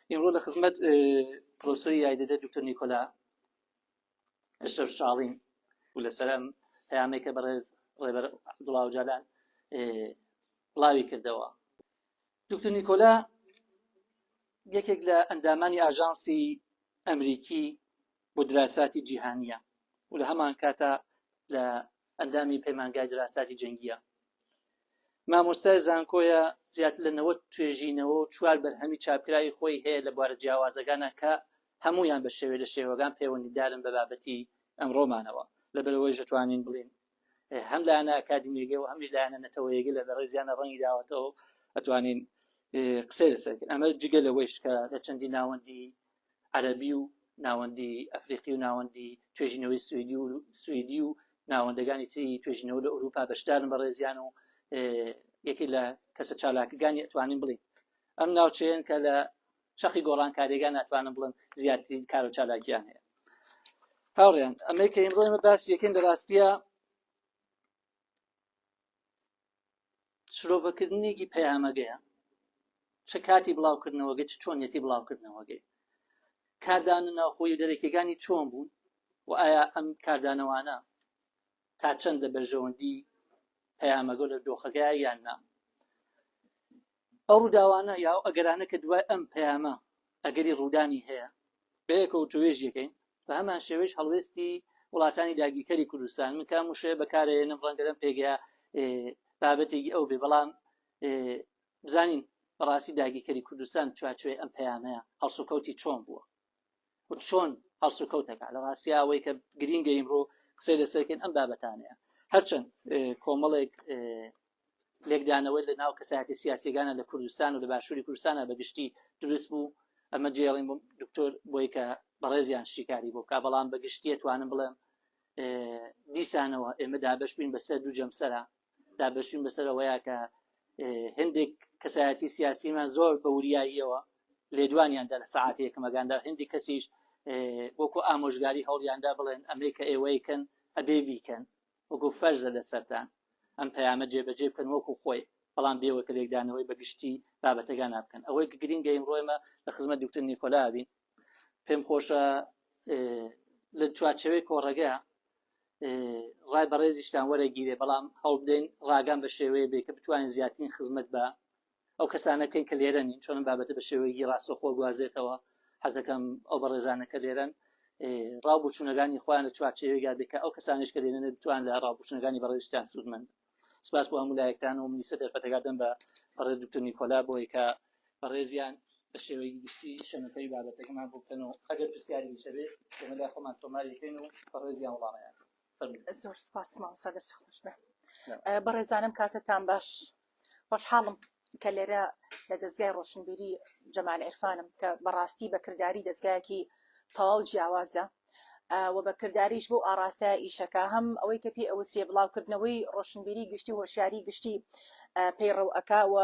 ئیمڕۆ لە خزمەت پرۆسۆری یاریدەدەر دکتۆر نیکۆلا ئەشرەف شاڵین و لەسەر ئەم پەیامێک کە بەڕێز ڕێبەر عەبدوڵا ئۆجالان بڵاوی کردەوە. دکتۆر نیکۆلا یەکێک لە ئەندامانی ئاژانسی ئەمریکی بۆ دراساتی جیهانیە و لە هەمان کاتا لە ئەندامی پەیمانگای دراساتی جەنگیە. مامۆستای زانکۆیە زیاتر لە 90 توێژینەوە و چوار بەرهەمی چاپکراوی خۆی هەیە لە بوارە جیاوازەکانە کە هەمویان بە شێوێ لە شێوەکان پەیوەندیدارن بە بابەتی ئەمڕۆمانەوە. لەبەرئەوەیش دەتوانین بڵێین هەم لایەنە ئەکادیمیەکەی و هەمیش لایەنە نەتەوەیەکەی لە بەڕێزیانە ڕەنگی داوەتەوە ئەتوانین قسەی لەسەر بکەین. ئەمە جگە لەوەیش کە لە چەندین ناوەندی عەرەبی و ناوەندی ئەفریقی و ناوەندی توێژینەوەی سوئدی و سوئدی و ناوەندەکانی تری توێژینەوە لە ئەوروپا بەشدارن بەڕێزیان و یەکێک لە کەسە چالاکەکانی ئەتوانین بڵین ئەم ناوچەیەن کە لە چەقی گۆڕانکاریەکان ناتوانم بڵێم زیاترین کار و چالاکیان هەیە. هاوڕێیان ئەمەی کە ئیمڕۆ ئێمە باسی یەکەین لە ڕاستیە شرۆڤەکردنێکی پەیامەگەیە، چ کاتی بڵاوکردنەوەگەی چ چۆنیەتی بڵاوکردنەوەگەی، کاردانە ناوخۆی و دەرەکیەکانی چۆن بوون و ئایا ئەم کاردانەوانە تا چەند لە بەرژەوەندی پەیامەگە لە دۆخەکەیە یان نا. ئەو ڕووداوانە یا ئەو ئەگەرانە کە دوای ئەم پەیامە ئەگەری ڕوودانی هەیە بەیەکەوە وتوێژ یەکەین. بە هەمان شێوەیش هەڵوێستی وڵاتانی داگیرکەری کوردستان، من کام وشەیە بەکارەیەنم ڕەنگە لەم پێگەیە بابەتێکی ئەو بێ، بەڵام بزانین بەڕاستی داگیرکەری کوردستان چوارچێوەی ئەم پەیامەیە هەڵسوکەوتی چۆن بووە و چۆن هەڵسوکەوتەکە. لە ڕاستیا ئەوەی کە گرینگە ئیمڕۆ قسەی لەسەرکەین ئەم بابەتانەیە. هەرچەند کۆمەڵێک لێکدانەوەی لە ناو کەسایەتی سیاسیەکانە لە کوردستان و لە باشووری کوردستانە بە گشتی دروست بوو، ئەمە جێڵین بۆ دکتۆر بۆی کە بەڕێزیان شیکاری بۆ بکا، بەڵام بە گشتی ئەتوانم بڵێم دیسانەوە ئێمە دابەش بووین بەسەر دوو جەمسەرە، دابەش بووین بەسەر ئەوەیە کە هەندێک کەسایەتی سیاسیمان زۆر بە وریاییەوە لێدوانیاندا لە سەعاتی یەکەمەکاندا، هەندێک کەسیش وەکو ئامۆژگاری هەوڵیاندا بڵێن ئەمەی کە ئێوەی کەن ئەبێ بیکەن، وەکو فەرزە لەسەرتان ئەم پەیامە جێبەجێ بکەن وەکو خۆی، بەڵام بێوە کە لێکدانەوەی بە گشتی بابەتەکان بکەن. ئەوەی کە گرینگە ئیمڕۆ ئێمە لە خزمەت دکتۆر نیکۆلا بین، پێم خۆشە لە چوارچێوەی کۆڕەگە ڕای بەڕێزیشتان وەرەگیرێ، بەڵام هەوڵ بدەین ڕاگان بە شێوەیە بێ کە بتوانین زیاترین خزمەت بە ئەو کەسانە بکەین کە لێرە نین، چۆن ئەم بابەتە بە شێوەیەکی ڕاستەوخۆ گوازێتەوە. حەزەکەم ئەو بەڕێزانە کە لێرەن ڕاو بۆچوونەکانی خۆیان لە چوارچێوەیەکا بێ کە ئەو کەسانیش کە لێرەن بتوان لە ڕاو بۆچوونەکانی بەڕێزیشتان سوودمەند بن. سپاس بۆ هەموو لایەکتان و منیسە دەرفەتەکە دەم بە بەڕێز دکتۆر نیکۆلا بۆی کە بەڕێزیان بە شێوەیەکی گشتی شەنەکەی بابەتەکەمان بۆ بکەن و ئەگەر پرسیارێکیش هەبێ ئێمە لای خۆمان تۆماری بکەین و بەڕێزیان وەڵامیان فەرموو. زۆر سپاس مامۆستا، دەست خۆش بێ. بەڕێزانم کاتتان باش. خۆشحاڵم کە لێرە لە دەزگای ڕۆشنبیری جەمال عیرفانم کە بەڕاستی بە کرداری دەزگایەکی تەواو جیاوازە و بە کرداریش بۆ ئاڕاستەیە ئیشەکە هەم ئەوەی کە پێی ئەوترێ بڵاوکردنەوەی ڕۆشنبیری گشتی و هۆشیاری گشتی پەیڕەو ئەکا و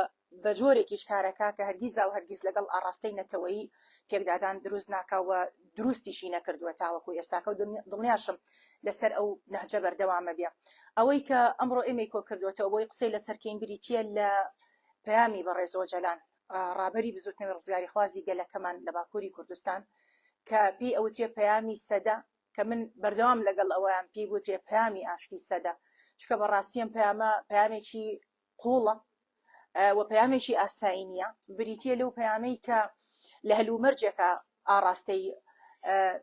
بە جۆرێکیش کارەکا کە هەرگیزا و هەرگیز لەگەڵ ئاڕاستەی نەتەوەیی پێکدادان دروست ناکا و دروستیشی نەکردووە تاوەکو ئێستاکە و دڵنیاشم لەسەر ئەو نەهجە بەردەوامە بێ. ئەوەی کە ئەمڕۆ ئێمەی کۆکردووەتەوە بۆی قسەی لەسەر کەین بریتییە لە پەیامی بەڕێز ئۆجەلان ڕابەری بزوتنەوەی ڕزگاریخوازی گەلەکەمان لە باکووری کوردستان کە پێی ئەوترێ پەیامی سەدە کە من بەردەوام لەگەڵ ئەوەیان پێی بوترێ پەیامی ئاشتی سەدە چونکە بەڕاستی ئەم پەیامە پەیامێکی قووڵە و پەیامێکی ئاسایی نییە، بریتییە لەو پەیامەی کە لە هەلومەرجێکا ئاڕاستەی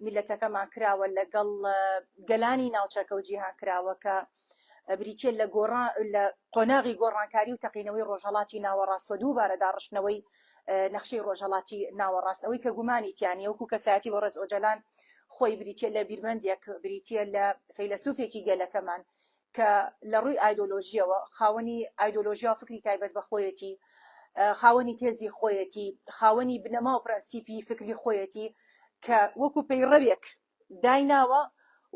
میللەتەکەمان کراوە لەگەڵ گەلانی ناوچەکە و جیهان کراوە کە بریتییە لە گۆڕان لە قۆناغی گۆڕانکاری و تەقینەوەی ڕۆژهەڵاتی ناوەڕاست و دووبارە داڕشتنەوەی نەخشەی ڕۆژهەڵاتی ناوەڕاست ئەوەی کە گومانی تیا نییە وەکو کەسایەتی بەڕێز ئۆجەلان خۆی بریتییە لە بیرمەندێک بریتییە لە فەیلەسوفێکی گەلەکەمان کە لە ڕووی ئایدۆلۆژییەوە خاوەنی ئایدۆلۆژیا و فکری تایبەت بە خۆیەتی، خاوەنی تێزی خۆیەتی، خاوەنی بنەما و پرەنسیپی فکری خۆیەتی کە وەکو پەیڕەوێک دایناوە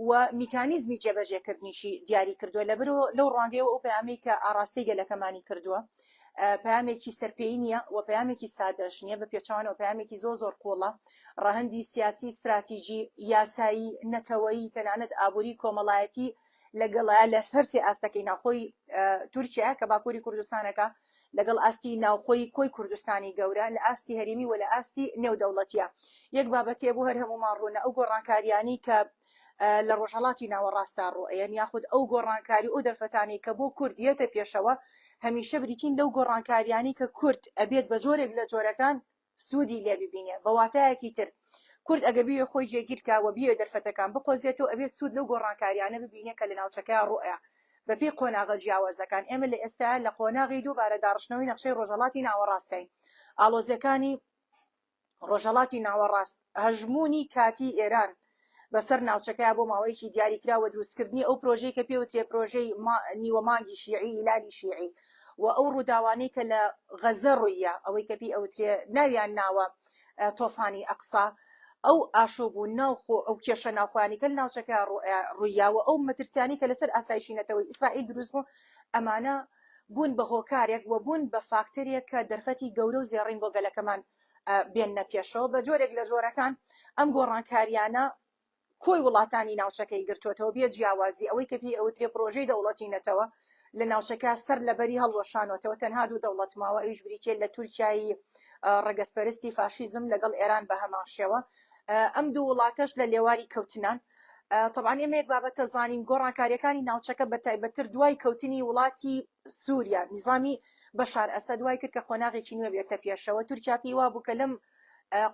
و میکانیزمی جێبەجێکردنیشی دیاری کردووە. لەبەرئەوە لەو ڕوانگەیەوە ئەو پەیامەی کە ئاڕاستەی گەلەکەمانی کردووە پەیامێکی سەرپێی نییە و پەیامێکی سادەش نییە، بە پێچەوانەوە پەیامێکی زۆر زۆر قووڵە، ڕەهەندی سیاسی، ستراتیجی، یاسایی، نەتەوەیی، تەنانەت ئابووری، کۆمەڵایەتی لەگەڵە لە هەر سێ ئاستەکەی ناوخۆی تورکیا کە باکووری کوردستانەکە. لەگەڵ ئاستی ناوخۆی کۆی کوردستانی گەورە لە ئاستی هەرێمی و لە ئاستی نێودەوڵەتیە. یەک بابەتێ بۆ هەر هەموومان ڕوونە ئەو گۆڕانکاریانەی کە لە ڕۆژهەڵاتی ناوەڕاستا ڕوئەیەن یاخود ئەو گۆڕانکاری و ئەو دەرفەتانەی کە بۆ کورد یەتە پێشەوە هەمیشە بریتین لەو گۆڕانکاریانەی کە کورد ئەبێت بە جۆرێک لە جۆرەکان سوودی لێ ببینێ. بە واتایەکی تر کورد ئەگەر بیەوێ خۆی جێگیر کا و بیەوێ دەرفەتەکان بقۆزێتەوە ئەبێ سوود لەو گۆڕانکاریانە ببینێ کە لە ناوچەکەیا ڕوئەیا بە پێی قۆناغە جیاوازەکان. ئێمە لە ئێستایا لە قۆناغی دووبارە داڕشتنەوەی نەخشەی ڕۆژهەڵاتی ناوەڕاستاین. ئاڵۆزیەکانی ڕۆژهەڵاتی ناوەڕاست، هەژموونی کاتیی ئێران بەسەر ناوچەکەیا بۆ ماوەیەکی دیاریکراو و دروستکردنی ئەو پرۆژەی کە پێوترێ پرۆژەی نیوە مانگی شیعی، هیلالی شیعی، و ئەو ڕووداوانەی کە لە غەزە ڕووییا، ئەوەی کە پێی ئەوترێ ناویان ناوە تۆفانی ئەقسا، ئەو ئاشوب و ناوخۆ ئەو کێشە ناوخۆیانەی کە لە ناوچەکەیا ڕووییا و ئەو مەترسیانەی کە لەسەر ئاسایشی نەتەوەی ئیسرائیل دروست بوو، ئەمانە بوون بە هۆکارێک و بوون بە فاکتەرێک کە دەرفەتی گەورە و زێڕین بۆ گەلەکەمان بێننە پێشەوە. بە جۆرێک لە جۆرەکان ئەم گۆڕانکاریانە کۆی وڵاتانی ناوچەکەی گرتووەتەوە بێ جیاوازی ئەوەی کە پێی ئەوترێ پرۆژەی دەوڵەتی نەتەوە لە ناوچەکە سەر لەبەری هەڵوەشانەوەتەوە تەنها دوو دەوڵەت ماوە ئەویش بریتیە لە تورکیای ڕەگەزپەرستی فاشیزم لەگەڵ ئێران بە هەمان شێوە ئەم دوو وڵاتەش لە لێواری کەوتنان. تەبعەن ئێمە یەک بابەتە زانین گۆڕانکاریەکانی ناوچەکە بە تایبەتتر دوای کەوتنی وڵاتی سووریا نیزامی بەشار ئەسەد وای کرد کە قۆناغێکی نوێ بێتە پێشەوە تورکیا پێی وابوو کە لەم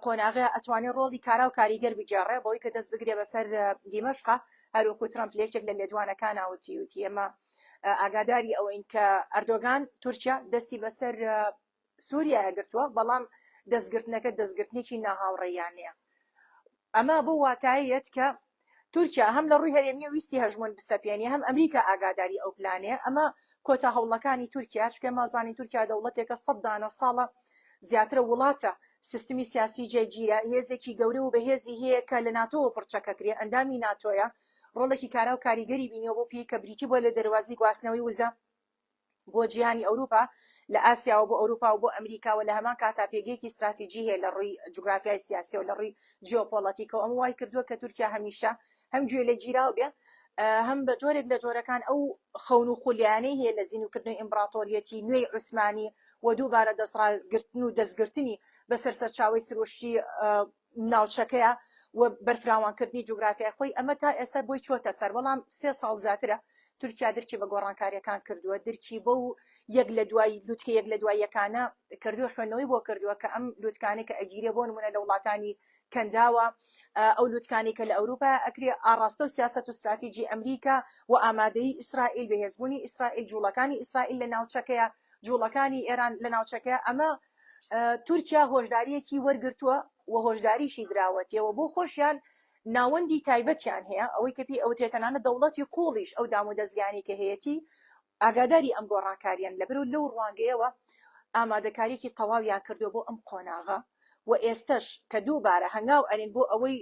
قۆناغەیە ئەتوانێت ڕۆڵی کارا و کاریگەر بگێڕێ بەوەی کە دەست بگرێ بەسەر دیمەشقا هەروەکو ترەمپ لە یەکێک لە لێدوانەکانا وتی وتی ئێمە ئاگاداری ئەوەین کە ئەردۆگان تورکیا دەستی بەسەر سووریایە گرتووە بەڵام دەستگرتنەکە دەستگرتنێکی ناهاوڕێیانەیە ئەمە بەو واتایە یەت کە تورکیا هەم لە ڕووی هەرێمییەوە ویستی هەژموون بسەپێنێ، هەم ئەمریکا ئاگاداری ئەو پلانەیە. ئەمە کۆتا هەوڵەکانی تورکیا، چونکە ئێمە ئەزانین تورکیا دەوڵەتێکە سەد دانە ساڵە زیاترە وڵاتە، سیستمی سیاسی جێگیرە، هێزێکی گەورە و بەهێزی هەیە کە لە ناتۆوە پڕچەکەکرێ، ئەندامی ناتۆیە، ڕۆڵێکی کارا و کاریگەری بینیوە بەو پێیەی کە بریتی بووە لە دەروازەی گواستنەوەی وزە. بۆ جیهانی ئەوروپا، لە ئاسیاوە بۆ ئەوروپا و بۆ ئەمریکا و لە هەمان کاتا پێگەیەکی ستراتیجی هەیە لە ڕووی جوگرافیای سیاسیەوە، لە ڕووی جیۆپۆڵەتیکەوە، ئەمە وای کردووە کە تورکیا هەمیشە هەم گوێ لێ گیراو بێ، هەم بە جۆرێک لە جۆرەکان ئەو خەون و خولیایانەی هەیە لە زیندووکردنەوەی ئیمبراتۆریەتی نوێی عوسمانی و دووبارە دەستڕاگرتن و دەستگرتنی بەسەر سەرچاوەی سروشتی ناوچەکەیە و بەرفراوانکردنی جوگرافیای خۆی، ئەمە تا ئێستا بۆی چۆتە سەر، بەڵام سێ ساڵ زیاترە تورکیا درکی بە گۆڕانکارییەکان کردووە، درکی بەو یەک لە دوای لوتکە یەک لە دوای یەکانە کردووە، خوێندنەوەی بۆ کردووە کە ئەم لوتکانەی کە ئەگیرێ بۆ نمونە لە وڵاتانی کەنداوە، ئەو لوتکانەی کە لە ئەوروپا ئەکرێ، ئاڕاستە و سیاسەت و ستراتیجی ئەمریکا و ئامادەیی ئیسرائیل، بەهێزبوونی ئیسرائیل، جوڵەکانی ئیسرائیل لە ناوچەکەیە، جوڵەکانی ئێران لە ناوچەکەیە، ئەمە تورکیا هۆشدارییەکی وەرگرتووە و هۆشداریشی دراوەتێ و بۆ خۆشیان ناوەندی تایبەتیان هەیە، ئەوەی کە پێی ئەوترێ تەنانەت دەوڵەتی قووڵیش ئەو دامودەزگایانەی کە هەیەتی ئاگاداری ئەم گۆڕانکارییەن، لەبەرئەوە لەو ڕوانگەیەوە ئامادەکارییەکی تەواویان کردووە بۆ ئەم قۆناغە و ئێستەش کە دووبارە هەنگاو ئەنێن بۆ ئەوەی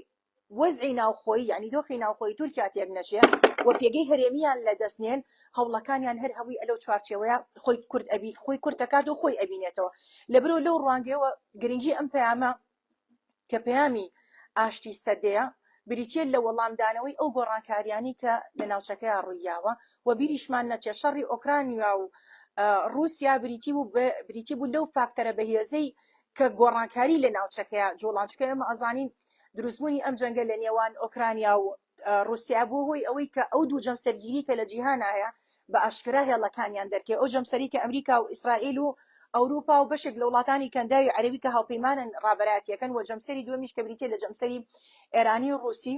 وەزعی ناوخۆیی یانی دۆخی ناوخۆیی تورکیا تێک نەچێ و پێگەی هەرێمییان لە دەست نێن، هەوڵەکانیان هەر هەمووی لەو چوارچێوەیە خۆی کورت ئەبی خۆی کورت ئەکات و خۆی ئەبینێتەوە. لەبەرئەوە لەو ڕوانگەیەوە گرنگی ئەم پەیامە کە پەیامی ئاشتی سەدەیە بریتییە لە وەڵامدانەوەی ئەو گۆڕانکاریانەی کە لە ناوچەکەیا ڕوویاوە و بیریشمان نەچێت شەڕی ئۆکرانیا و ڕووسیا بریتی بوو بریتی بوو لەو فاکتەرە بەهێزەی کە گۆڕانکاری لە ناوچەکەیا جوڵان چونکە ئێمە ئەزانین دروستبوونی ئەم جەنگە لە نێوان ئۆکرانیا و ڕووسیا بووە هۆی ئەوەی کە ئەو دوو جەمسەرگیری کە لە جیهانا هەیە بە ئاشکرا هێڵەکانیان دەرکەوێ، ئەو جەمسەری کە ئەمریکا و ئیسرائیل و ئەوروپا و بەشێک لە وڵاتانی کەنداوی عەرەبی کە هاوپەیمانن ڕابەرایەتیەکەن و جەمسەری دووەمیش کە بریتیە لە جەمسەری ئێرانی و ڕووسی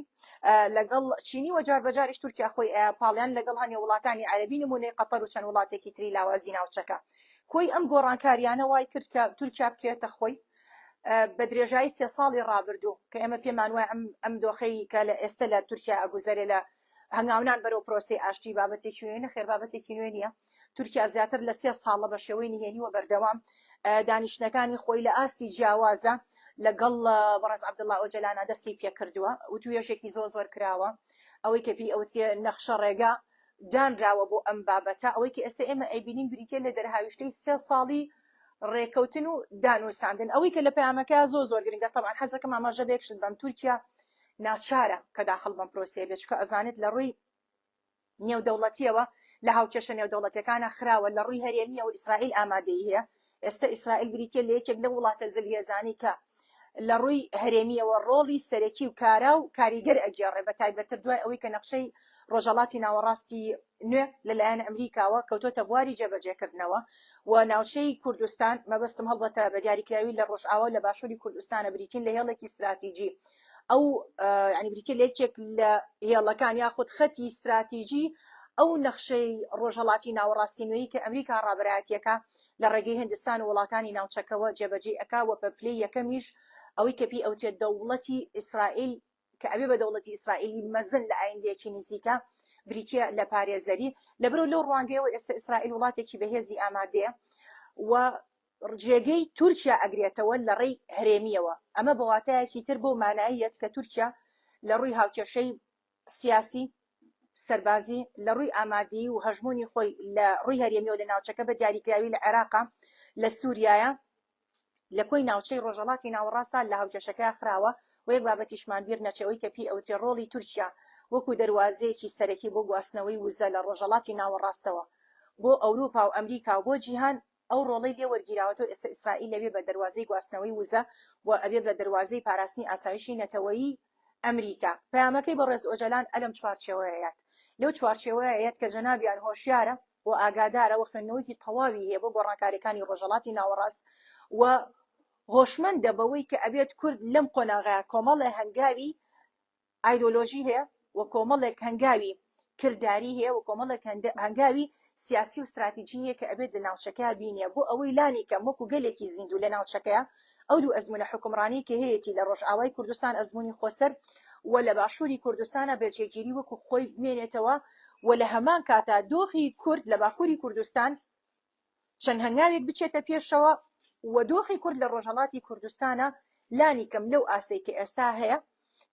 لەگەڵ چینی و جار بەجاریش تورکیا خۆی پاڵیان لەگەڵ هەنێ وڵاتانی عەرەبی نمونەی قەتەر و چەند وڵاتێکی تری لاوازی ناوچەکە. کۆی ئەم گۆڕانکاریانە وای کرد کە تورکیا بکەوێتە خۆی بە درێژایی سێ ساڵی ڕابردوو کە ئێمە پێمان وایە ئەم ئەم دۆخەی کە لە ئێستە لە تورکیا ئەگوزەرێ لە هەنگاونان بەرەو پرۆسەی ئاشتی بابەتێکی نوێ نەخێر بابەتێکی نوێ نییە تورکیا زیاتر لە سێ ساڵە بە شێوەی نهێنی و بەردەوام دانیشتنەکانی خۆی لە ئاستی جیاوازە لەگەڵ بەڕێز عەبدوڵا ئۆجەلانا دەستی پێکردووە وتوێژێکی زۆر زۆر کراوە ئەوەی کە پێی ئەوترێ نەخشە ڕێگا دانراوە بۆ ئەم بابەتە، ئەوەی کە ئێستا ئێمە ئەیبینین بریتیە لە دەرهاویشتەی سێ ساڵی ڕێکەوتن و دانوساندن. ئەوەی کە لە پەیامەکەیا زۆر زۆر گرنگە، تەبعەن حەزەکەم ئاماژە بە یەک شت بەم، تورکیا ناچارە کە داخڵ بەم پرۆسەیە بێت، چونکە ئەزانێت لە ڕووی نێودەوڵەتیەوە لە هاوکێشە نێودەوڵەتیەکانا خراوە، لە ڕووی هەرێمییەوە ئیسرائیل ئامادەیی هەیە، ئێستە ئیسرائیل بریتییە لە یەکێک لەو وڵاتە زلهێزانەی کە لە ڕووی هەرێمییەوە ڕۆڵی سەرەکی و کارا و کاریگەر ئەگێڕێ، بە تایبەتتر دوای ئەوەی کە نەخشەی ڕۆژهەڵاتی ناوەڕاستی نوێ لە لایەن ئەمریکاوە کەوتۆتە بواری جێبەجێکردنەوە و ناوچەی کوردستان، مەبەستم هەڵبەتە بە دیاریکراوی لە ڕۆژئاوا و لە باشووری کوردستانە، بریتین لە هێڵێکی ستراتیجی ئەو یانی بریتیە لە یەکێک لە هێڵەکان یاخود خەتی ستراتیجی ئەو نەخشەی ڕۆژهەڵاتی ناوەڕاستی نوێی کە ئەمریکا ڕابەرایەتیەکە لە ڕێگەی هندستان و وڵاتانی ناوچەکەوە جێبەجێی ئەکا و بە پلەی یەکەمیش ئەوەی کە پێی ئەوترێت دەوڵەتی ئیسرائیل کە ئەبێ بە دەوڵەتی ئیسرائیلی مەزن لە ئایندەیەکی نزیکە بریتیە لە پارێزەری لەبەرو لەو ڕوانگەیەوە ئێستا ئیسرائیل وڵاتێکی بەهێزی ئامادەیە و جێگەی تورکیا ئەگرێتەوە لە ڕێی هەرێمییەوە، ئەمە بە واتایەکی تر بەو مانایە یەت کە تورکیا لە ڕووی هاوکێشەی سیاسی، سەربازی، لە ڕووی ئامادەیی و هەژموونی خۆی لە ڕووی هەرێمییەوە لە ناوچەکە بە دیاریکراوی لە عێراقا، لە سوریایە، لە کۆی ناوچەی ڕۆژهەڵاتی ناوەڕاستا لە هاوکێشەکەیا خراوە و یەک بابەتیشمان بیر نەچێ ئەوەی کە پێی ئەوترێ ڕۆڵی تورکیا وەکوو دەروازەیەکی سەرەکی بۆ گواستنەوەی وزە لە ڕۆژهەڵاتی ناوەڕاستەوە بۆ ئەوروپا و ئەمریکا و بۆ جیهان ئەو ڕۆڵەی لێ وەرگیراوەتەوە ئێستا ئیسرائیل ئەبێ بە دەروازەی گواستنەوەی وزە و ئەبێ بە دەروازەی پاراستنی ئاسایشی نەتەوەیی ئەمریکا. پەیامەکەی بەڕێز ئۆجەلان ئەلەم چوارچێوەیە یەت. لەو چوارچێوەیە یەت کە جەنابیان هۆشیارە و ئاگادارە و خوێندنەوەیەکی تەواوی هەیە بۆ گۆڕانکاریەکانی ڕۆژهەڵاتی ناوەڕاست و هۆشمەندە بەوەی کە ئەبێت کورد لەم قۆناغەیا کۆمەڵێ هەنگاوی ئایدۆلۆژی هەیە و کۆمەڵێک هەنگاوی کرداری هەیە و کۆمەڵێک هەنگاوی سیاسی و ستراتیجی هەیە کە ئەبێت لە ناوچەکەیا بینێ بۆ ئەوەی لانی کەم وەکو گەلێکی زیندوو لە ناوچەکەیا ئەو دوو ئەزموونە حوکمڕانی کە هەیەتی لە ڕۆژئاوای کوردستان ئەزموونی خۆسەر و لە باشووری کوردستانا بە جێگیری وەکو خۆی بمێنێتەوە و لە هەمان کاتا دۆخی کورد لە باکووری کوردستان چەند هەنگاوێک بچێتە پێشەوە و دۆخی کورد لە ڕۆژهەڵاتی کوردستانا لانیکەم لەو ئاستەی کە ئێستا هەیە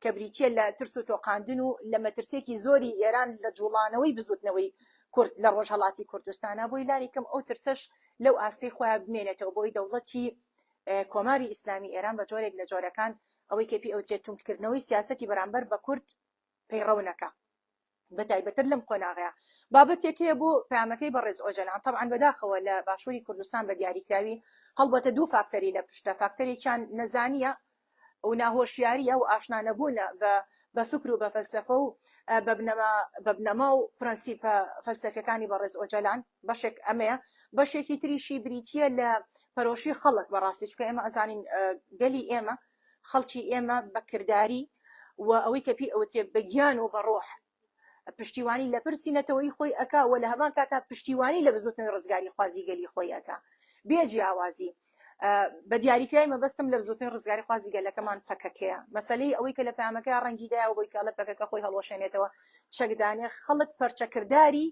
کە بریتییە لە ترس و تۆقاندن و لە مەترسییەکی زۆری ئێران لە جووڵانەوەی بزووتنەوەی کورد لە ڕۆژهەڵاتی کوردستانا بۆی لانیکەم ئەو ترسەش لەو ئاستەی خۆیا بمێنێتەوە بۆی دەوڵەتی کۆماری ئیسلامی ئێران بە جۆرێک لە جۆرەکان ئەوەی کە پێی ئەوترێت توندکردنەوەی سیاسەتی بەرامبەر بە کورد پەیڕەو نەکا. بەتایبەتر لەم قۆناغەیە بابەتێک هەیە بۆ پەیامەکەی بەڕێز ئۆجەلان تەبعەن بەداخەوە لە باشووری کوردستان بە دیاریکراوی هەڵبەتە دوو فاکتەری لە پشتە فاکتەرێکیان نەزانییە و ناهۆشیارییە و ئاشنا نەبوونە بە بە فکر و بە فەلسەفە و بە بنەما بە بنەما و پرەنسیپە فەلسەفیەکانی بەڕێز ئۆجەلان بەشێک ئەمەیە بەشێکی تریشی بریتییە لە پەرۆشی خەڵک بەڕاستی چونکە ئێمە ئەزانین گەلی ئێمە خەڵکی ئێمە بە کرداری و ئەوەی کە پێی ئەوترێ بە گیان و بە ڕۆح پشتیوانی لە پرسی نەتەوەیی خۆی ئەکا و لە هەمان کاتا پشتیوانی لە بزوتنەوەی ڕزگاریخوازی گەلی خۆی ئەکا بێ جیاوازی. بە دیاریکراوی مەبەستم لە بزوتنەوەی ڕزگاریخوازی گەلەکەمان پەکەکەیە. مەسەلەی ئەوەی کە لە پەیامەکەیا ڕەنگی دایەوە بۆی کە ئەڵێ پەکەکە خۆی هەڵوەشێنێتەوە چەکدانێ خەڵک پەرچەکرداری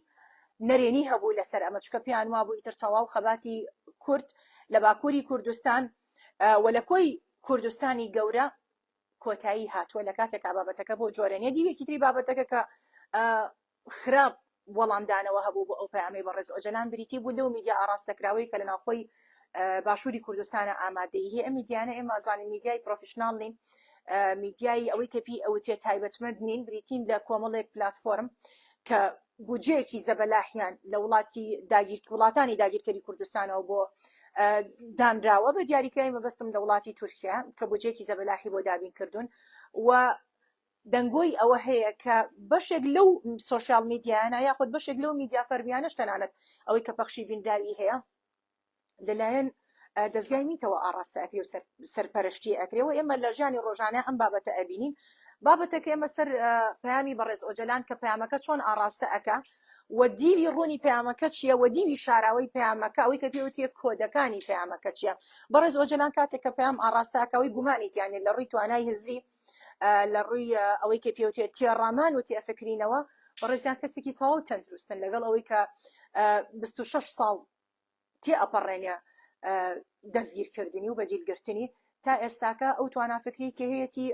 نەرێنی هەبوو لەسەر ئەمە چونکە پێیان وابوو ئیتر تەواو خەباتی کورد لە باکووری کوردستان و لە کۆی کوردستانی گەورە کۆتایی هاتووە لە کاتێکا بابەتەکە بۆ جۆرە نیە دیوێکی تری بابەتەکە کە خراپ وەڵامدانەوە هەبوو بۆ ئەو پەیامەی بەڕێز ئۆجەلان بریتی بوو لەو میدیا ئاڕاستەکراوەی کە لە ناوخۆی باشووری کوردستانە ئامادەیی هەیە ئەم میدیانە ئێمە زانین میدیای پرۆفیشناڵ نین میدیای ئەوەی کە پێی ئەوتێ تایبەتمەند نین بریتین لە کۆمەڵێک پلاتفۆرم کە بودجەیەکی زەبەلاحیان لە وڵاتی داگیر وڵاتانی داگیرکەری کوردستانەوە بۆ دانراوە بە دیاریکراوی مەبەستم لە وڵاتی تورکیا کە بودجەیەکی زەبەلاحی بۆ دابین کردوون و دەنگۆی ئەوە هەیە کە بەشێک لەو سۆشیال میدیایانە یاخود بەشێک لەو میدیا فەرمیانەش تەنانەت ئەوەی کە پەخشی بینراوی هەیە لەلایەن دەزگای میتەوە ئاڕاستە ئەکرێ و سەرپەرشتی ئەکرێ و ئێمە لە ژیانی ڕۆژانە ئەم بابەتە ئەبینین بابەتەکە ئێمە سەر پەیامی بەڕێز ئۆجەلان کە پەیامەکە چۆن ئاڕاستە ئەکا و دیوی ڕوونی پەیامەکە چییە و دیوی شاراوەی پەیامەکە ئەوەی کە پێوتیە کۆدەکانی پەیامەکە چییە بەڕێز ئۆجەلان کاتێک کە پەیام ئاڕاستە ئەکا ئەوەی گومانی تیانێت لە ڕووی توانای هزری لە ڕووی ئەوەی کە پێوتێت تێڕامان و تێفکرینەوە بەڕێزیان کەسێکی تەواو تەندروستن لەگەڵ ئەوەی کە 26 ساڵ تێئەپەڕێنێ دەستگیرکردنی و بەدیلگرتنی، تا ئێستاکە ئەو توانا فکری کە هەیەتی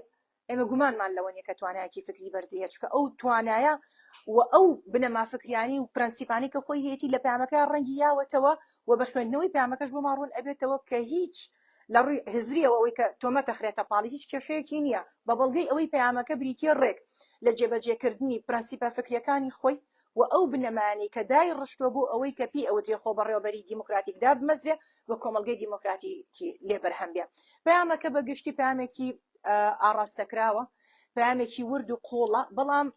ئێمە گومانمان لەوە نیە کە توانایەکی فکری بەرزی هەیە چونکە ئەو توانایە و ئەو بنەما فکریانی و پرەنسیپانی کە خۆی هەیەتی لە پەیامەکە ڕەنگی یاوەتەوە و بە خوێندنەوەی پەیامەکەش بۆمان ڕوون ئەبێتەوە کە هیچ لە ڕووی هزریەوە ئەوەی کە تۆمەتە خرێتە پاڵی هیچ کێشەیەکی نییە بە بەڵگەی ئەوەی پەیامەکە بریتیە ڕێک لە جێبەجێکردنی پرەنسیپە فکریەکانی خۆی. و ئەو بنەمایانەی کە دایڕشتووە بۆ ئەوەی کە پێی ئەوترێ خۆبەڕێوەبەریی دیموکراتیک دابمەزرێ و کۆمەڵگەی دیموکراتیکی لێ بەرهەم بێ. پەیامەکە بە گشتی پەیامێکی ئاڕاستەکراوە، پەیامێکی ورد و قووڵە، بەڵام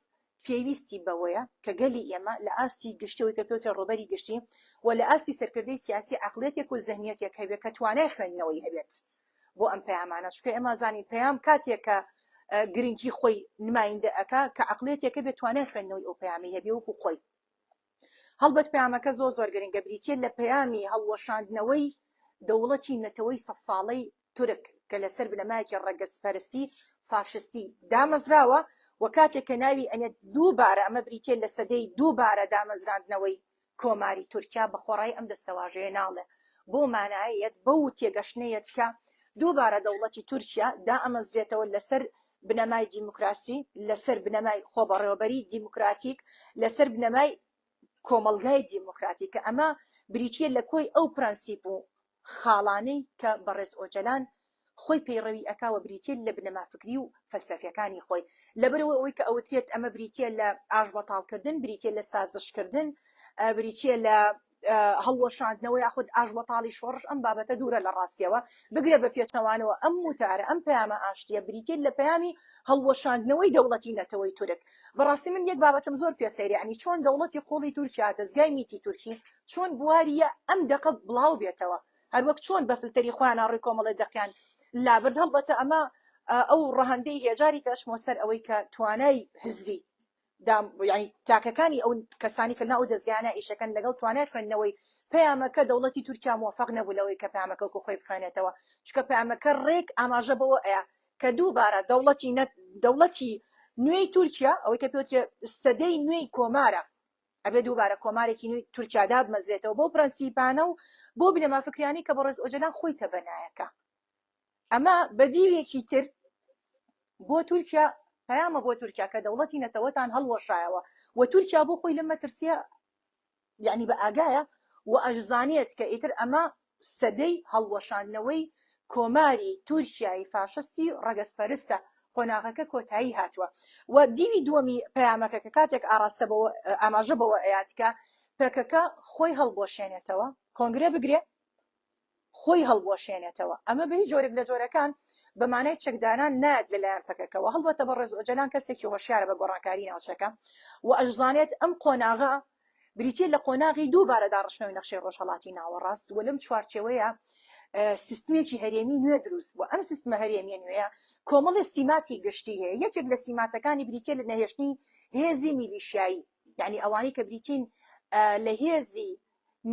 پێویستی بەوەیە کە گەلی ئێمە لە ئاستی گشتی ئەوەی کە پێوترێ ڕێبەری گشتی و لە ئاستی سەرکردەی سیاسی عەقڵیەتێک و زهنیەتێک هەبێت کە توانای خوێندنەوەی هەبێت بۆ ئەم پەیامانە، چونکە ئێمە زانین پەیام کاتێک کە گرنگی خۆی نمایندە ئەکا کە عەقڵیەتێک هەبێت توانای خوێندنەوەی ئەو پەیامەی هەبێ وەکو خۆی. هەڵبەت پەیامەکە زۆر زۆر گرنگە، بریتییە لە پەیامی هەڵوەشاندنەوەی دەوڵەتی نەتەوەی سەدساڵەی تورک کە لەسەر بنەمایەکی ڕەگەزپەرستی فاشستی دامەزراوە و کاتێک کە ناوی ئەنێت دووبارە ئەمە بریتییە لە سەدەی دووبارە دامەزراندنەوەی کۆماری تورکیا بە خۆڕایی ئەم دەستەواژەیە ناڵێ بەو مانایە یەت بەو تێگەشتنە یەت کە دووبارە دەوڵەتی تورکیا دائەمەزرێتەوە لەسەر بنەمای دیموکراسی، لەسەر بنەمای خۆبەڕێوەبەری دیموکراتیک، لەسەر بنەمای کۆمەڵگای دیموکراتیک کە ئەمە بریتییە لە کۆی ئەو پرەنسیپ و خاڵانەی کە بەڕێز ئۆجەلان خۆی پەیڕەوی ئەکا و بریتییە لە بنەما فکری و فەلسەفیەکانی خۆی. لەبەرئەوە ئەوەی کە ئەوترێت ئەمە بریتییە لە ئاشبەتاڵکردن، بریتییە لە سازشکردن، بریتییە لە هەڵوەشاندنەوە یاخود ئاشبەتاڵی شۆڕش، ئەم بابەتە دوورە لە ڕاستیەوە، بگرە بە پێچەوانەوە ئەم وتارە، ئەم پەیامە ئاشتیە بریتیە لە پەیامی هەڵوەشاندنەوەی دەوڵەتی نەتەوەی تورک. بەڕاستی من یەک بابەتم زۆر پێ سەیرە، یانی چۆن دەوڵەتی قوڵی تورکیا، دەزگای میتی تورکی چۆن بواریە ئەم دەقە بڵاو بێتەوە، هەروەک چۆن بە فلتەری خۆیان ڕووی کۆمەڵێ دەقیان لابرد، هەڵبەتە ئەمە ئەو ڕەهەندەی هەیە، جارێک ئەچمەوە سەر ئەوەی کە توانای هزری دام یانی تاکەکانی ئەو کەسانی کە لەناو ئەو دەزگایانە ئیشەکەن لەگەڵ توانای خوێندنەوەی پەیامەکە دەوڵەتی تورکیا مۆفەق نەبوو لەوەی کە پەیامەکە وەکو خۆی بخوێنێتەوە چونکە پەیامەکە ڕێک ئاماژە بەوە ئەیا کە دووبارە دەوڵەتی نە دەوڵەتی نوێی تورکیا ئەوەی کە پێوترێ سەدەی نوێی کۆمارە ئەبێ دووبارە کۆمارێکی نوێی تورکیا دابمەزرێتەوە بەو پرەنسیپانە و بۆ بنەما فکریانەی کە بەڕێز ئۆجەلان خۆی تەبەنایەکە ئەمە بە دیوێکی تر بۆ تورکیا پەیامە بۆ تورکیا کە دەوڵەتی نەتەوەتان هەڵوەشایەوە و تورکیا بۆ خۆی لەم مەترسیە یعنی بە ئاگایە و ئەشزانێت کە ئیتر ئەمە سەدەی هەڵوەشاندنەوەی کۆماری تورکیای فاشستی ڕەگەزپەرستە قۆناغەکە کۆتایی هاتووە و دیوی دووەمی پەیامەکە کە کاتێک ئاراستە بەوە ئاماژە بەوە ئەیات کە پەکەکە خۆی هەڵبوەشێنێتەوە کۆنگرە بگرێ خۆی هەڵبوەشێنێتەوە. ئەمە بە هیچ جۆرێک لە جۆرەکان بە مانای چەکدانان نایەت لە لایەن پەکەکەوە. هەڵبەتە بەڕێز ئۆجەلان کەسێکی هۆشیارە بە گۆڕانکاری ناوچەکە و ئەشزانێت ئەم قۆناغە بریتیە لە قۆناغی دووبارە داڕشتنەوەی نەخشەی ڕۆژهەڵاتی ناوەڕاست و لەم چوارچێوەیە سیستمێکی هەرێمی نوێ دروست بووە. ئەم سیستمە هەرێمیە نوێیە کۆمەڵێ سیماتی گشتی هەیە. یەکێک لە سیماتەکانی بریتیە لە نەهێشتنی هێزی میلیشیایی، یانی ئەوانەی کە بریتین لە هێزی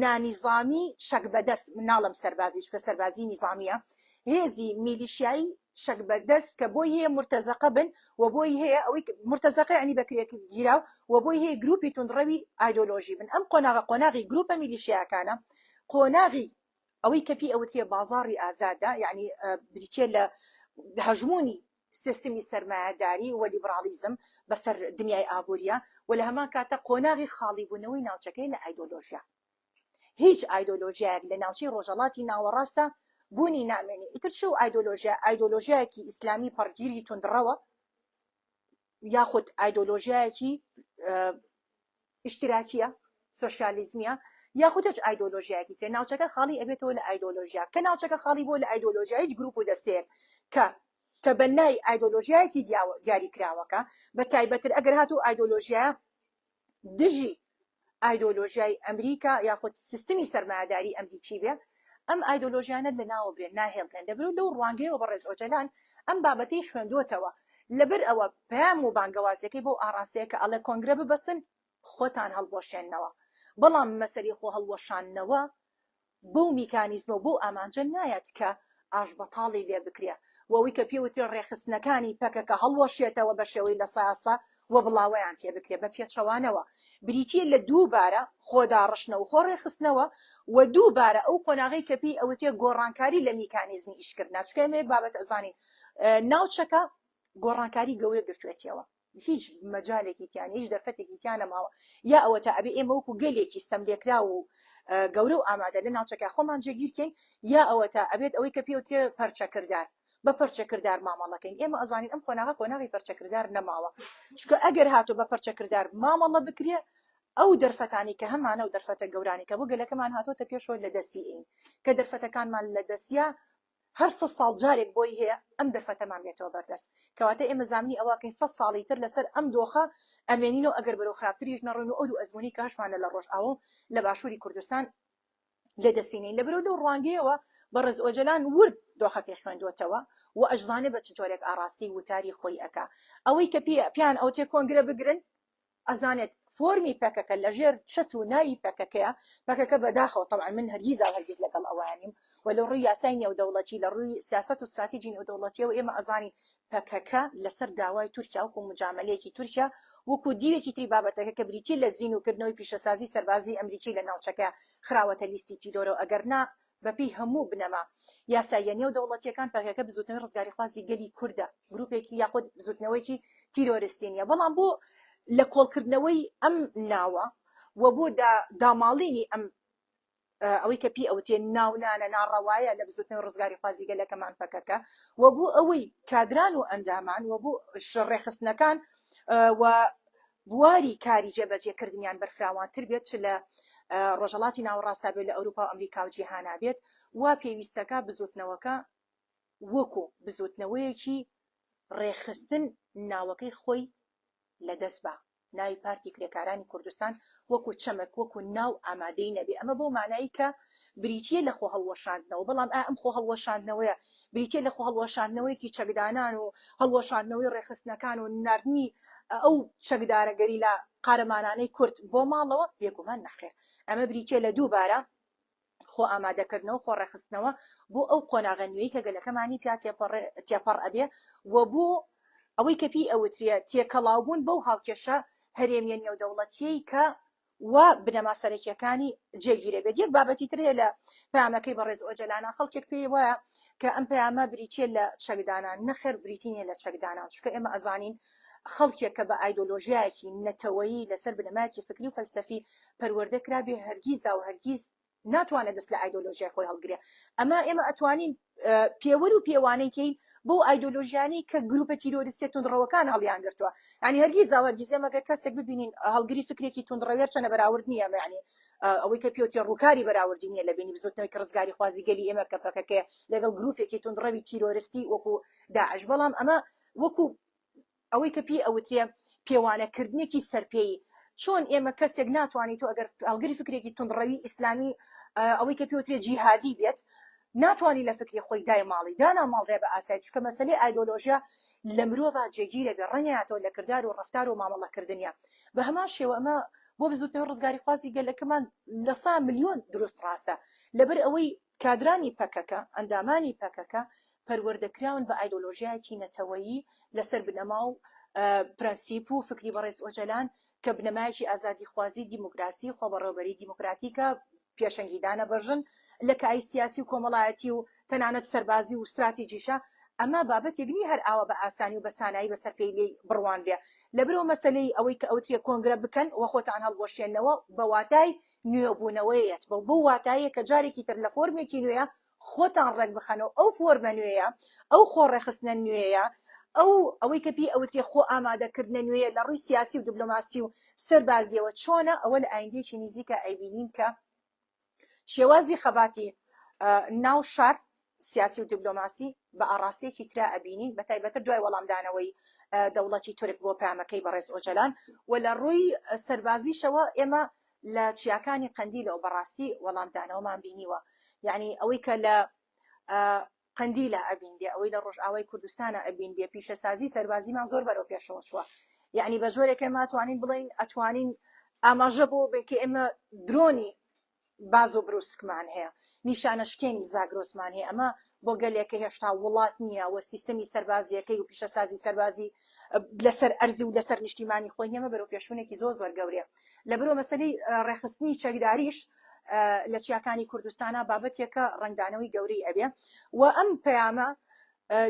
نانیزامی چەک بەدەست، من ناڵێم سەربازی چونکە سەربازی نیزامیە، هێزی میلیشیایی چەک بەدەست کە بۆی هەیە مورتەزەقە بن و بۆی هەیە ئەوەی مورتەزەقە یانی بەکرێگیراو و بۆی هەیە گروپی توندڕەوی ئایدۆلۆژی بن. ئەم قۆناغە قۆناغی گروپە میلیشیاکانە، قۆناغی ئەوەی کە پێی ئەوترێ بازاڕی ئازادە، یانی بریتیە لە هەژموونی سیستمی سەرمایەداری و لیبراڵیزم بەسەر دنیای ئابووریە و لە هەمان کاتدا قۆناغی خاڵیبوونەوەی ناوچەکەیە لە ئایدۆلۆژیا. هیچ ئایدۆلۆژیایەک لە ناوچەی ڕۆژهەڵاتی ناوەڕاستدا بوونی نامێنێ. ئیتر چ ئەو ئایدۆلۆژیا ئایدۆلۆژیایەکی ئیسلامی پەڕگیری توندڕەوە یاخود ئایدۆلۆژیایەکی ئیشتراکیە، سۆشیالیزمیە، یاخود هیچ ئایدۆلۆژیایەکی ترە، ناوچەکە خاڵی ئەبێتەوە لە ئایدۆلۆژیا، کە ناوچەکە خاڵی بووە لە ئایدۆلۆژیا هیچ گروپ و دەستەیەک کە تەبەنای ئایدۆلۆژیایەکی دیاری کراوەکە، بە تایبەتر ئەگەر هاتوو ئایدۆلۆژیایە دژی ئایدۆلۆژیای ئەمریکا یاخود سیستمی سەرمایەداری ئەمریکی بێ، ئەم ئایدۆلۆژیانە لەناوبرێن، ناهێڵرێن، لەبەرئەوە لەو ڕوانگەیەوە بەڕێز ئۆجەلان ئەم بابەتەی خوێندووەتەوە، لەبەر ئەوە پەیام و بانگەوازیەکەی بەو ئاڕاستەیە کە ئەڵێ کۆنگرە ببەستن خۆتان هەڵبوەشێننەوە، بەڵام مەسەلەی خۆ هەڵوەشاندنەوە بەو میکانیزمە و بەو ئامانجە نایەت کە ئاشبەتاڵی لێ بکرێ و ئەوەی کە پێ وترێ ڕێکخستنەکانی پەکەکە هەڵوەشێتەوە بە شێوەی لەساسە و بڵاوەیان پێ بکرێ، بە پێچەوانەوە بریتییە لە دووبارە خۆداڕشتنەوە و خۆ ڕێکخستنەوە و دووبارە ئەو قۆناغەی کە پێی ئەوترێ گۆڕانکاری لە میکانیزمی ئیشکردنا، چونکە ئێمە یەک بابەت ئەزانین ناوچەکە گۆڕانکاری گەورە گرتوێتیەوە هیچ مەجالێکی تیان هیچ دەرفەتێکی تیا نەماوە یا ئەوەتا ئەبێ ئێمە وەکو گەلێکی ستەملێکراو و گەورە و ئامادە لە ناوچەکە خۆمان جێگیرکەین یا ئەوەتا ئەبێت ئەوەی کە پێوترێ پەرچەکردار بە پەرچەکردار مامەڵەکەین ئێمە ئەزانین ئەم قۆناغە قۆناغی پەرچەکردار نەماوە چونکە ئەگەر هاتوو بە پەرچەکردار مامەڵە بکرێ. ئەو دەرفەتانەی کە هەمانە و دەرفەتە گەورانەی کە بۆ گەلەکەمان هاتۆتە پێشەوە لە دەستی ئەین کە دەرفەتەکانمان لە دەستیا هەر سە ساڵ جارێک بۆی هەیە ئەم دەرفەتەمان بێتەوە بەردەست کەواتە ئێمە زامنی ئەوەکەین سە ساڵی تر لەسەر ئەم دۆخە ئەمێنینەوە ئەگەر بەرەو خراپتریش نەڕۆین و ئەو دوو ئەزموونەی کە هەشمانە لە ڕۆژئاوا و لە باشووری کوردستان لە دەستی نەین لەبەرئەوە لەو ڕوانگەیەوە بەڕێز ئۆجەلان ورد دۆخەکەی خوێندووەتەوە و ئەشزانێ بە چ جۆرێک ئاڕاستەی وتاری خۆی ئەکا ئەوەی کە پێیان ئەوتێ کۆنگرە بگرن ئەزانێت فۆرمی پەکەکە لەژێر چەتر و ناوی پەکەکەیە، پەکەکە بەداخەوە تەبعەن من هەرگیزا و هەرگیز لەگەڵ ئەوە نیم و لە ڕووی یاسای نێودەوڵەتی لە ڕووی سیاسەت و ستراتیجی نێودەوڵەتیەوە ئێمە ئەزانین پەکەکە لەسەر داوای تورکیا وەکو مجامەلەیەکی تورکیا وەکو دیوێکی تری بابەتەکە کە بریتیە لە زینووکردنەوەی پیشەسازی سەربازی ئەمریکی لە ناوچەکە خراوەتە لیستی تیرۆرەوە ئەگەر نا بەپێی هەموو بنەما یاساییە نێودەوڵەتییەکان پەکەکە بزووتنەوەی ڕزگاریخوازی گەلی کوردە، گرووپێکی یاخود بزووتنەوەیەکی تیرۆرستی نییە، بەڵام بۆ لە کۆڵکردنەوەی ئەم ناوە و بۆ داماڵینی ئەم ئەوەی کە پێی ئەوتێ ناونانە ناڕەوایە لە بزووتنەوەی ڕزگاریخوازی گەلەکەمان پەکەکە و بۆ ئەوەی کادران و ئەندامان و بۆ ڕێکخستنەکان و بواری کاری جێبەجێکردنیان بەرفراوانتر بێت چ لە ڕۆژهەڵاتی ناوەڕاستا بێت لە ئەوروپا و ئەمریکا و جیهانا بێت وا پێویستەکە بزوتنەوەکە وەکو بزوتنەوەیەکی ڕێکخستن ناوەکەی خۆی لەدەست با ناوی پارتی کرێکارانی کوردستان وەکو چەمک وەکو ناو ئامادەی نەبێ ئەمە بەو مانای کە بریتییە لە خۆهەڵوەشاندنەوە، بەڵام ئایا ئەم خۆهەڵوەشاندنەوەیە بریتییە لە خۆهەڵوەشاندنەوەیەکی چەکدانان و هەڵوەشاندنەوەی ڕێکخستنەکان و ناردنی ئەو چەکدارە گەریلا قارەمانانەی کورد بۆ ماڵەوە؟ بێگومان نەخێر. ئەمە بریتییە لە دووبارە خۆئامادەکردنەوە، خۆڕێکخستنەوە بۆ ئەو قۆناغە نوێی کە گەلەکەمانی پیا تێپەڕ ئەبێ و بۆ ئەوەی کە پێی ئەوترێ تێکەڵاوبوون بەو هاوکێشە هەرێمییە نێودەوڵەتییەی کە و بنەما سەرەکییەکانی جێگیرە بێت. یەک بابەتی تر هەیە لە پەیامەکەی بەڕێز ئۆجەلانا، خەڵکێک پێی وایە کە ئەم پەیامە بریتییە لە چەکدانان، نەخێر بریتی نییە لە چەکدانان، چونکە ئێمە ئەزانین خەڵکێک کە بە ئایدۆلۆژیایەکی نەتەوەیی لەسەر بنەمایەکی فکری و فەلسەفی پەروەردە کرابێ هەرگیزا و هەرگیز ناتوانێت دەست لە ئایدۆلۆژیای خۆی هەڵگرێ. ئەمە ئێمە ئەتوانین پێوەر و پێوانەی کەین بۆ ئایدۆلۆژیانی کە گروپە تیرۆریستیە توندڕەوەکان هەڵیان گرتووە. یعنی هەرگیز و هەرگیز ئێمە گەر کەسێک ببینین هەڵگری فکرێکی توندڕەوی هەرچەنە بەراورد نییە یعنی ئەوەی کە پێوتێ ڕووکاری بەراوردی نییە لە بینی بزوتنەوەی کە ڕزگاریخوازی گەلی ئێمە کە پەکەکەیە لەگەڵ گروپێکی توندڕەوی تیرۆریستی وەکو داعش بەڵام ئەمە وەکو ئەوەی کە پێی ئەوترێ پێوانەکردنێکی سەرپێیی چۆن ئێمە کەسێک ناتوانێت تۆ ئەگەر هەڵگری فکرێکی توندڕەوی ئیسلامی ئەوەی کە پێوترێ جیهادی بێت ناتوانانی لە فکری خۆی دایماڵی داناماڵرێ بە ئاسایی چونکە مەسەلەی ئایدۆلۆژیا لە مرۆڤ جێگیرە بێ ڕەنگاتەوە لە کردار و ڕەفتار و مامەڵەکردنیە بە هەمان شێوە ئەمە بۆ بزوتنەوەی ڕزگاریخوازی گەلەکەمان لە سا ملیۆن دروست ڕاستە لەبەر ئەوەی کادرانی پەکەکە، ئەندامانی پەکەکە پەروەردەکراون بە ئایدۆلۆژیایەکی نەتەوەیی لەسەر بنەما و پرەنسیپ و فکری بەڕێز ئۆجەلان کە بنەمایەکی ئازادیخوازی، دیموکراسی، خۆبەڕێوەبەریی دیموکراتیکە، پێشەنگیدانە بە ژن لە کایەی سیاسی و کۆمەڵایەتی و تەنانەت سەربازی و ستراتیجیشە. ئەمە بابەتێک نییە هەر ئاوا بە ئاسانی و بە سانایی بەسەر پێی لێی بڕوانرێ. لەبەرئەوە مەسەلەی ئەوەی کە ئەوترێ کۆنگرە بکەن و خۆتان هەڵبوەشێننەوە بە واتای نوێبوونەوەیەت بەو بەو واتایە کە جارێکی تر لە فۆرمێکی نوێیە خۆتان ڕێک بخەنەوە ئەو فۆرمە نوێیە ئەو خۆ ڕێکخستنە نوێیە ئەو ئەوەی کە پێی ئەوترێ خۆ ئامادەکردنە نوێیە لە ڕووی سیاسی و دیبلۆماسی و سەربازیەوە چۆنە ئەوە لە ئایندەیەکی نزیکە ئەیبینین کە شێوازی خەباتی ناو شار سیاسی و دیبلۆماسی بە ئاڕاستەیەکی ترا ئەبینین، بە تایبەتر دوای وەڵامدانەوەی دەوڵەتی تورک بۆ پەیامەکەی بەڕێز ئۆجەلان و لە ڕووی سەربازیشەوە ئێمە لە چیاکانی قەندیلەوە بەڕاستی وەڵامدانەوەمان بینیوە یعنی ئەوەی کە لە قەندیلە ئەبینرێ ئەوەی لە ڕۆژئاوای کوردستانە ئەبینرێ پیشەسازی سەربازیمان زۆر بەرەو پێشەوە چووە یعنی بە جۆرێک ئێمە توانین بڵین ئەتوانین ئاماژە بۆ بن کە ئێمە درۆنی باز و بروسکمان هەیە، نیشانەشکێنی زاگرۆسمان هەیە، ئەمە بۆ گەلێک کە هێشتا وڵات نییە و سیستەمی سەربازییەکەی و پیشەسازی سەربازی لەسەر ئەرزی و لەسەر نیشتیمانی خۆی نییە، ئەمە بەرەوپێشچوونێکی زۆر زۆر گەورەیە. لەبەرئەوە مەسەلەی ڕێکخستنی چەکداریش لە چیاکانی کوردستانا بابەتێکە ڕەنگدانەوەی گەورەی ئەبێ و ئەم پەیامە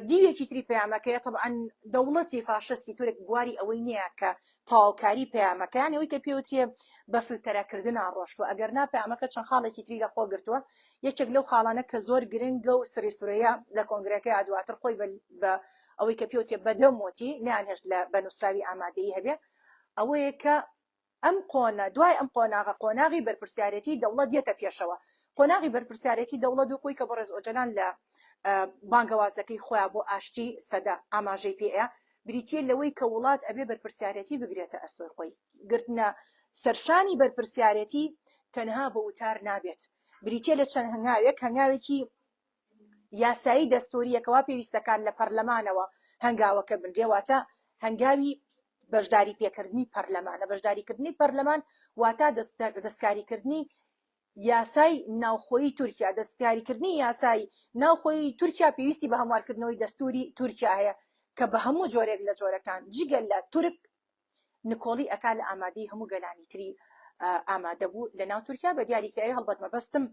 دیوێکی تری پەیامەکەیە، تەبعەن دەوڵەتی فاشستی تورک بواری ئەوەی نییە کە تەواوکاری پەیامەکە یان ئەوەی کە پێوترێ بە فلتەرەکردنا ڕۆشتووە، ئەگەر نا پەیامەکە چەند خاڵێکی تری لەخۆ گرتووە، یەکێک لەو خاڵانە کە زۆر گرنگە و سری سورەیا لە کۆنگرەکەیا دواتر خۆی بە ئەوەی کە پێوترێ بەدەم وتی نەیانهێشت لە بە نووسراوی ئامادەیی هەبێ ئەوەیە کە. ئەم قۆنا دوای ئەم قۆناغە قۆناغی بەرپرسیارێتی دەوڵەت یەتە پێشەوە. قۆناغی بەرپرسیارێتی دەوڵەت وەک ئەوەی کە بەڕێز ئۆجەلان لە بانگەوازەکەی خۆیا بۆ ئاشتی سەدە ئاماژەی پێ ئەیا بریتییە لەوەی کە وڵات ئەبێ بەرپرسیارێتی بگرێتە ئەستۆی خۆی. گرتنە سەرشانی بەرپرسیارێتی تەنها بە وتار نابێت. بریتییە لە چەند هەنگاوێک، هەنگاوێکی یاسایی دەستوریە کەوا پێویستەکان لە پەرلەمانەوە هەنگاوەکە بنرێ واتە هەنگاوی بەشداری پێکردنی پەرلەمانە بەشداریکردنی پەرلەمان واتا دەستکاریکردنی یاسای ناوخۆیی تورکیا دەستکاریکردنی یاسای ناوخۆیی تورکیا پێویستی بە هەموارکردنەوەی دەستوری تورکیا هەیە کە بە هەموو جۆرێک لە جۆرەکان جگە لە تورک نکۆڵی ئەکا لە ئامادەی هەموو گەلانی تری ئامادەبوو لە ناو تورکیا بە دیاریکراوی هەڵبەت مەبەستم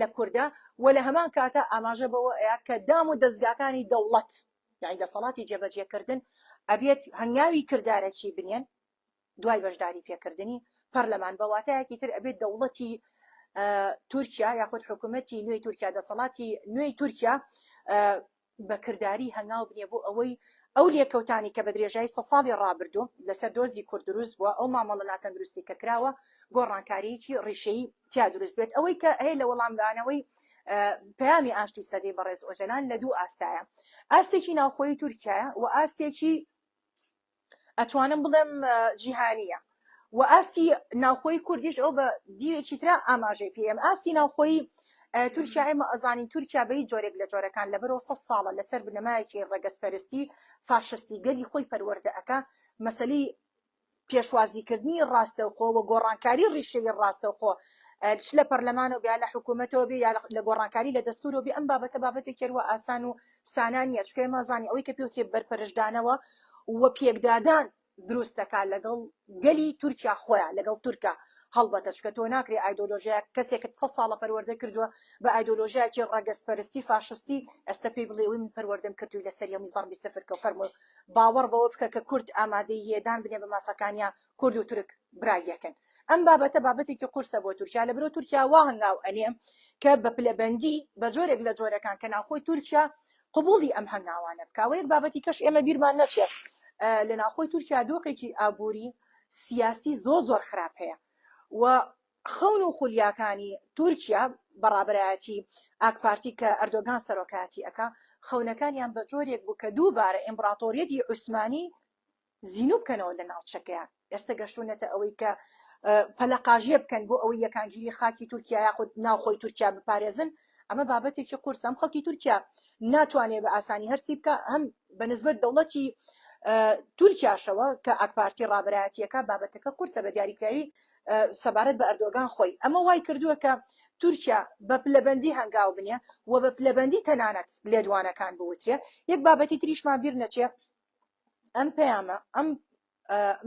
لە کوردە و لە هەمان کاتە ئاماژە بەوە ئەیا کە دام و دەزگاکانی دەوڵەت یعنی دەسەڵاتی جێبەجێکردن ئەبێت هەنگاوی کردارەکی بنێن دوای بەشداری پێکردنی پەرلەمان بە واتایەکی تر ئەبێت دەوڵەتی تورکیا یاخود حکوومەتی نوێی تورکیا دەسەڵاتی نوێی تورکیا بە کرداری هەنگاو بنێ بۆ ئەوەی ئەو لێکەوتانی کە بە درێژایی سە ساڵی ڕابردوو لەسەر دۆزی کورد دروست بووە ئەو مامەڵە ناتەندروستی کە کراوە گۆڕانکارییەکی ڕیشەیی تیا دروست بێت ئەوەی کە هەیە لە وەڵامدانەوەی پەیامی ئاشتی سەدەی بەڕێز ئۆجەلان لە دوو ئاستایە ئاستێکی ناوخۆیی تورکیایە و ئاستێکی ئەتوانم بڵێم جیهانیە و ئاستی ناوخۆی کوردیش ئەو بە دیوێکی ترا ئاماژەی پێم ئاستی ناوخۆی تورکیا ئێمە ئەزانین تورکیا بە هیچ جۆرێک لە جۆرەکان لەبەرەوە سە ساڵە لەسەر بنەمایەکی ڕەگەزپەرستی فاشستی گەلی خۆی پەروەردە ئەکا مەسەلەی پێشوازیکردنی ڕاستەوخۆ و گۆڕانکاری ڕیشەیی ڕاستەوخۆ چ لە پەرلەمانەوە بێ یا لە حکوومەتەوە بێ یا لە گۆڕانکاری لە دەستوورەوە بێ ئەم بابەتە بابەتێکی هەروا ئاسان و سانا نییە چونکە ئێمە ئەزانین ئەوەی کە پێوترێ بەرپەرچدانەوە و پێکدادان دروست دەکات لەگەڵ گەلی تورکیا خۆیان لەگەڵ تورکا هەڵبەتە چونکە تۆ ناکرێ ئایدۆلۆژیایەک کەسێکت سە ساڵە پەروەردە کردووە بە ئایدۆلۆژیایەکی ڕەگەزپەرستی فاشستی ئێستا پێی بڵێ ئەوەی من پەروەردەم کردووی لەسەر یەمی زەڕبی سفر کە فەرموو باوەڕ بەوە بکە کە کورد ئامادەی هەیە دان بنێ بە مافەکانیا کورد و تورک برای یەکن ئەم بابەتە بابەتێکی قورسە بۆ تورکیا لەبەرئەوە تورکیا وا هەنگاو ئەنێ کە بە پلەبەندی بە جۆرێک لە جۆرەکان کە ناوخۆی تورکیا قبوڵی ئەم هەنگاوانە بکا وە یەک بابەتی کەش ئێمە بیرمان نەچێت لە ناوخۆی تورکیا دۆخێکی ئابووری سیاسی زۆر زۆر خراپ هەیە و خەون و خولیاکانی تورکیا بە ڕابەرایەتی ئاکپارتی کە ئەردۆگان سەرۆکایەتی ئەکا خەونەکانیان بە جۆرێک بوو کە دووبارە ئیمبراتۆریەتی عوسمانی زینوو بکەنەوە لە ناوچەکەیان ئێستا گەشتونەتە ئەوەی کە پەلەقاژێ بکەن بۆ ئەوەی یەکانگیری خاکی تورکیا یاخود ناوخۆی تورکیا بپارێزن ئەمە بابەتێکی قورسە ئەم خەڵکی تورکیا ناتوانێت بە ئاسانی هەرسی بکە هەم بە نسبەت دەوڵەتی تورکیاشەوە کە ئاکپارتی ڕابەرایەتیەکە بابەتەکە قورسە بە دیاریکراوی سەبارەت بە ئەردۆگان خۆی ئەمە وای کردووە کە تورکیا بە پلەبەندی هەنگاو بنێ و بە پلەبەندی تەنانەت لێدوانەکان بوترێ یەک بابەتی تریشمان بیر نەچێ ئەم پەیامە ئەم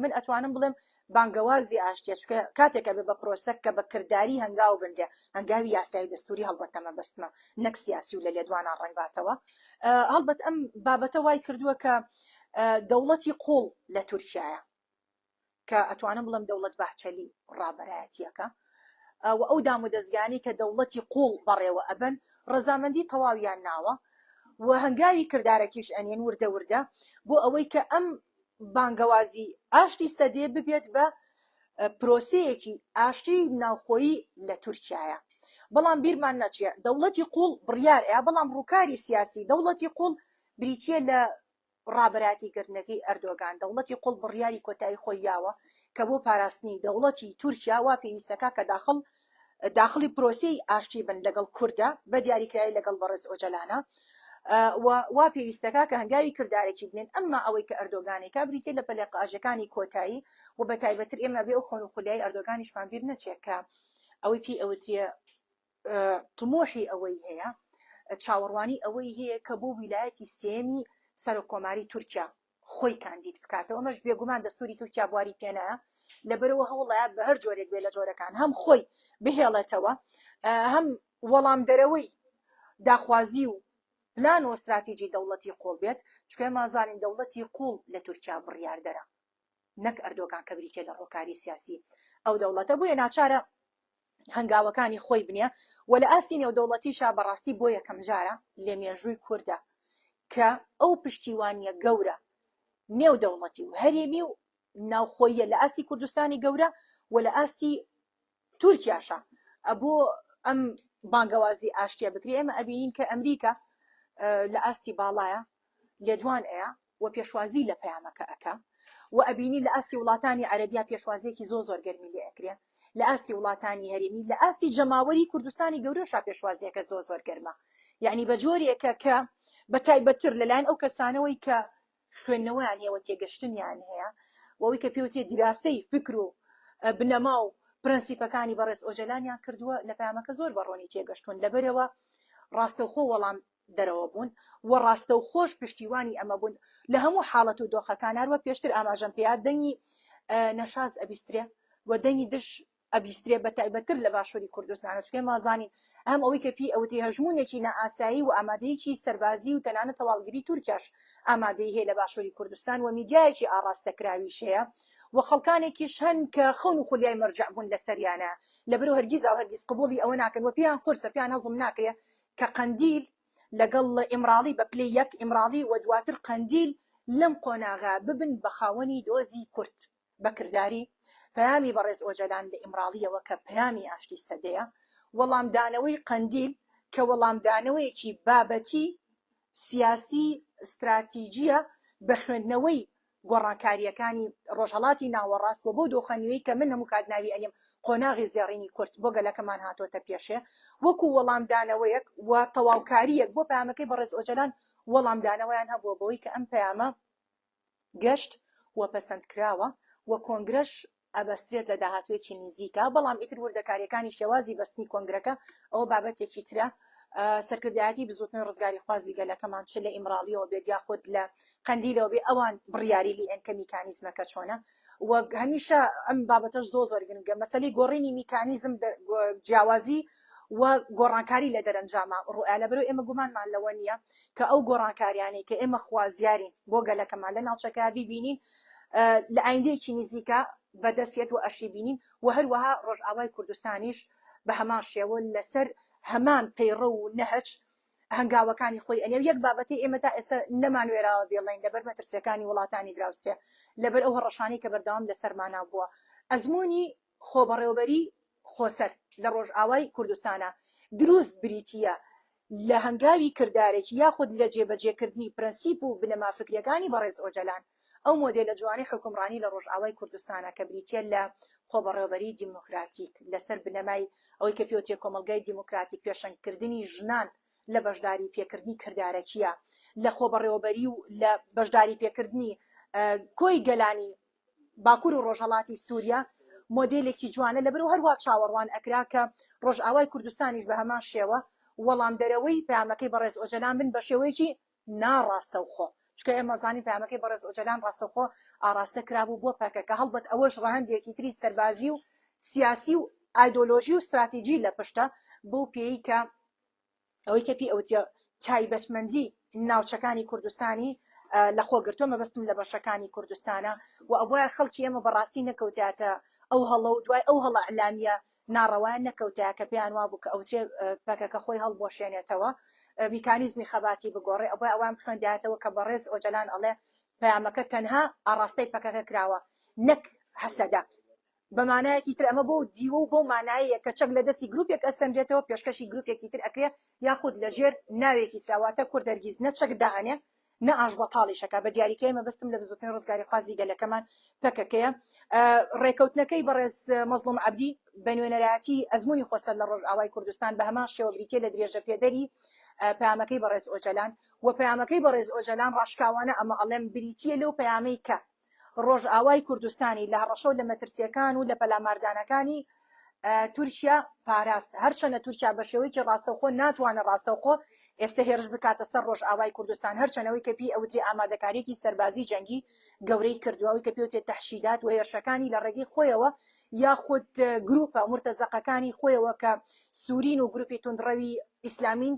من ئەتوانم بڵێم بانگەوازی ئاشتیە چونکە کاتێک ئەبێ بە پرۆسە کە بە کرداری هەنگاو بنرێ هەنگاوی یاسایی دەستوری هەڵبەتە مەبەستمە نەک سیاسی و لە لێدوانان ڕەنگ باتەوە هەڵبەت ئەم بابەتە وای کردووە کە دەوڵەتی قوڵ لە تورکیایە کە ئەتوانم بڵێم دەوڵەت باهچەلی ڕابەرایەتیەکە و ئەو دامودەزگانەی کە دەوڵەتی قوڵ بەڕێوە ئەبەن ڕەزامەندی تەواویان ناوە و هەنگاوی کردارەکیش ئەنێن وردە وردە بۆ ئەوەی کە ئەم بانگەوازی ئاشتی سەدێ ببێت بە پرۆسەیەکی ئاشتی ناوخۆیی لە تورکیایە بەڵام بیرمان نەچێ دەوڵەتی قوڵ بڕیار ئەیا بەڵام ڕووکاری سیاسی دەوڵەتی قوڵ بریتییە لە ڕابەرایەتی کردنەکەی ئەردۆگان، دەوڵەتی قوڵ بڕیاری کۆتایی خۆی یاوە کە بۆ پاراستنی دەوڵەتی تورکیا وا پێویستەکا کە داخڵ داخڵی پرۆسەی ئاشتی بن لەگەڵ کوردە بە دیاریکراوی لەگەڵ بەڕێز ئۆجەلانە و وا پێویستەکا کە هەنگاوی کردارەکی بنێن ئەمما ئەوەی کە ئەردۆگانێکا بریتیە لە پەلەقاژەکانی کۆتایی و بە تایبەتر ئێمە بێ ئەو خەون و خولیای ئەردۆگانیشمان بیر نەچێ کە ئەوەی پێی ئەوترێ تموحی ئەوەی هەیە، چاوەڕوانی ئەوەی هەیە کە بۆ ویلایەتی سێیەمی سەرۆک کۆماری تورکیا خۆی کاندید بکاتەوە، ئەمەش بێگومان دەستوری تورکیا بواری پێنایە، لەبەرئەوە هەوڵەیە بە هەر جۆرێک بێت لە جۆرەکان هەم خۆی بهێڵێتەوە هەم وەڵامدەرەوەی داخوازی و پلان و ستراتیجی دەوڵەتی قوڵ بێت، چونکە ئێمە ئەزانین دەوڵەتی قوڵ لە تورکیا بڕیاردەرە نەک ئەردۆگان کە بریتیە لە ڕۆکاری سیاسی ئەو دەوڵەتە، بۆیە ناچارە هەنگاوەکانی خۆی بنێ و لە ئاستی نێودەوڵەتیشا بەڕاستی بۆ یەکەمجارە لە مێژووی کوردا کە ئەو پشتیوانیە گەورە نێودەوڵەتی و هەرێمی و. ناوخۆییە لە ئاستی کوردستانی گەورە و لە ئاستی تورکیاشە ئەبۆ ئەم بانگەوازی ئاشتیە بکرێ ئێمە ئەبینین کە ئەمریکا لە ئاستی باڵایە لێدوان ئەیە و پێشوازی لە پەیامەکە ئەکا و ئەبینی لە ئاستی وڵاتانی عەرەبیا پێشوازیەکی زۆر زۆر گەرمی لێ ئەکرێ لە ئاستی وڵاتانی هەرێمی لە ئاستی جەماوەری کوردستانی گەورەشا پێشوازیەکە زۆر زۆر گەرمە یعنی بە جۆرێکە کە بە تایبەتتر لەلایەن ئەو کەسانەوەی کە خوێندنەوەیان هەیە و تێگەشتنیان هەیە و ئەوەی کە پێوترێ دیراسەی فکر و بنەما و پرەنسیپەکانی بەڕێز ئۆجەلانیان کردووە لە پەیامەکە زۆر بە ڕوونی تێگەشتوون لەبەرئەوە ڕاستەوخۆ وەڵام دەرەوە بوون و ڕاستەوخۆش پشتیوانی ئەمە بوون لە هەموو حاڵەت و دۆخەکان هەروەک پێشتر ئاماژەم پێیا دەنگی نەشاز ئەبیسترێ و دەنگی دژ ئەبیسترێ بە تایبەتتر لە باشووری کوردستانە چونکە ئێمە ئەزانین هەم ئەوەی کە پێی ئەوترێ هەژموونێکی نائاسایی و ئامادەیەکی سەربازی و تەنانەت هەواڵگری تورکیاش ئامادەیی هەیە لە باشووری کوردستان و میدیایەکی ئاڕاستەکراویش هەیە و خەڵکانێکیش هەن کە خەون و خولیای مەرجەع بوون لەسەریانە لەبەرو هەرگیزاو هەرگیز قبوڵی ئەوە ناکەن و پێیان قورسە پێیان هەزم ناکرێ کە قەندیل لەگەڵ ئیمراڵی بە پلەی یەک ئیمراڵی و دواتر قەندیل لەم قۆناغە ببن بە خاوەنی دۆزی کورد. بە کرداری، پەیامی بەڕێز ئۆجەلان لە ئیمراڵییەوە کە پەیامی ئاشتی سەدەیە، وەڵامدانەوەی قەندیل کە وەڵامدانەوەیەکی بابەتی، سیاسی، ستراتیجییە بە خوێندنەوەی گۆڕانکارییەکانی ڕۆژهەڵاتی ناوەڕاست و بەو دۆخە نوێی کە من هەموو کات ناوی ئەنێم قۆناغی زێڕینی کورد بۆ گەلەکەمان هاتۆتە پێشێ وەکوو وەڵامدانەوەیەک و تەواوکارییەک بۆ پەیامەکەی بەڕێز ئۆجەلان وەڵامدانەوەیان هەبووە بەوەی کە ئەم پەیامە گەشت و پەسەندکراوە و کۆنگرەش ئەبەسترێت لە داهاتوویەکی نزیکا، بەڵام ئیتر وردەکارییەکانی شێوازی بەستنی کۆنگرەکە ئەوە بابەتێکی ترە. سەرکردایەتی بزووتنەوەی ڕزگاریخوازی گەلەکەمان چ لە ئیمراڵییەوە بێت یاخود لە قەندیلەوە بێت ئەوان بڕیاری لێ ئەن کە میکانیزمەکە چۆنە و هەمیشە ئەم بابەتەش زۆر زۆر گرنگە مەسەلەی گۆڕینی میکانیزم جیاوازی و گۆڕانکاری لە دەرەنجاما ڕوئیا لەبەرئەوەی ئێمە گومانمان لەوە نییە کە ئەو گۆڕانکاریانەی کە ئێمە خوازیارین بۆ گەلەکەمان لە ناوچەکە بیبینین لە ئایندەیەکی نزیکە بەدەستێت و ئەشی بینین و هەروەها ڕۆژئاوای کوردستانیش بە هەمان شێوە لەسەر هەمان پەیڕەو و نەهج هەنگاوەکانی خۆی ئەنێ و یەک بابەتی ئێمە تا ئێستا نەمانوێراوە بێڵین لەبەر مەترسیەکانی وڵاتانی دراوسێ لەبەر ئەو هەڕەشانەی کە بەردەوام لەسەرمانا بووە ئەزموونی خۆبەڕێوەبەری خۆسەر لە ڕۆژئاوای کوردستانە دروست بریتییە لە هەنگاوی کردارێکی یاخود لە جێبەجێکردنی پرەنسیپ و بنەما فکریەکانی بەڕێز ئۆجەلان ئەو مۆدێلە جوانەی حوکمڕانی لە ڕۆژئاوای کوردستانە کە بریتییە لە خۆبەڕێوەبەری دیموکراتیک لەسەر بنەمای ئەوەی کە پێوترێ کۆمەڵگای دیموکراتیک پێشەنگکردنی ژنان لە بەشداری پێکردنی کردارەکییە لە خۆبەڕێوەبەری و لە بەشداری پێکردنی کۆی گەلانی باکور و ڕۆژهەڵاتی سوریا مۆدێلێکی جوانە لەبەرئەوە هەروا چاوەڕوان ئەکرا کە ڕۆژئاوای کوردستانیش بە هەمان شێوە وەڵامدەرەوەی پەیامەکەی بەڕێز ئۆجەلان بن بە شێوەیەکی ناڕاستەوخۆ چونکە ئێمە زانین پەیامەکەی بەڕێز ئۆجەلان ڕاستەوخۆ ئاڕاستە کرابوو بۆ پەکەکە هەڵبەت ئەوەش ڕەهەندێکی تری سەربازی و سیاسی و ئایدۆلۆژی و ستراتیجی لە پشتە بەو پێیەی کە ئەوەی کە پێی ئەوترێ تایبەتمەندی ناوچەکانی کوردستانی لەخۆ گرتووە مەبەستم لە بەشەکانی کوردستانە و ئەبوایە خەڵکی ئێمە بەڕاستی نەکەوتایەتە ئەو هەڵە و دوای ئەو هەڵە ئیعلامیە ناڕەوایە نەکەوتایە کە پێیان وابوو کە ئەوترێ پەکەکە خۆی هەڵبوەشێنێتەوە میکانیزمی خەباتی بگۆڕێ ئەبوایە ئەوان بخوێندایەتەوە کە بەڕێز ئۆجەلان ئەڵێ پەیامەکە تەنها ئاڕاستەی پەکەکە کراوە نەک هەسەدە بە مانایەکی تر ئەمە بەو دیوە و بەو مانایەیە کە چەک لە دەستی گروپێک ئەسەنرێتەوە پێشکەشی گروپێکی تر ئەکرێ یاخود لە ژێر ناوێکی ترا واتە کورد هەرگیز نە چەک دائەنێ نە ئاشبەتاڵیش ئەکا بە دیاریکراوی مەبەستم لە بزوتنەوەی ڕزگاریخوازی گەلەکەمان پەکەکەیە ڕێکەوتنەکەی بەڕێز مەزڵوم عەبدی بە نوێنەرایەتی ئەزموونی خۆسەر لە ڕۆژئاوای کوردستان بە هەمان شێوە بریتیە لە درێژەپێدەری پەیامەکەی بەڕێز ئۆجەلان و پەیامەکەی بەڕێز ئۆجەلان ڕاشکاوانە ئەمە ئەڵێم بریتیە لەو پەیامەی کە ڕۆژئاوای کوردستانی لە هەڕەشە و لە مەترسییەکان و لە پەلاماردانەکانی تورکیا پاراست. هەرچەندە تورکیا بە شێوەیەکی ڕاستەوخۆ ناتوانێت ڕاستەوخۆ ئێستە هێرش بکاتە سەر ڕۆژئاوای کوردستان، هەرچەند ئەوەی کە پێی ئەوترێ ئامادەکارییەکی سەربازی جەنگی گەورەی کردووە، ئەوەی کە پێی ئەوترێ تەحشیدات و هێرشەکانی لە ڕێگەی خۆیەوە یاخود گروپە مورتەزەقەکانی خۆیەوە کە سورین و گروپی توندڕەوی ئیسلامین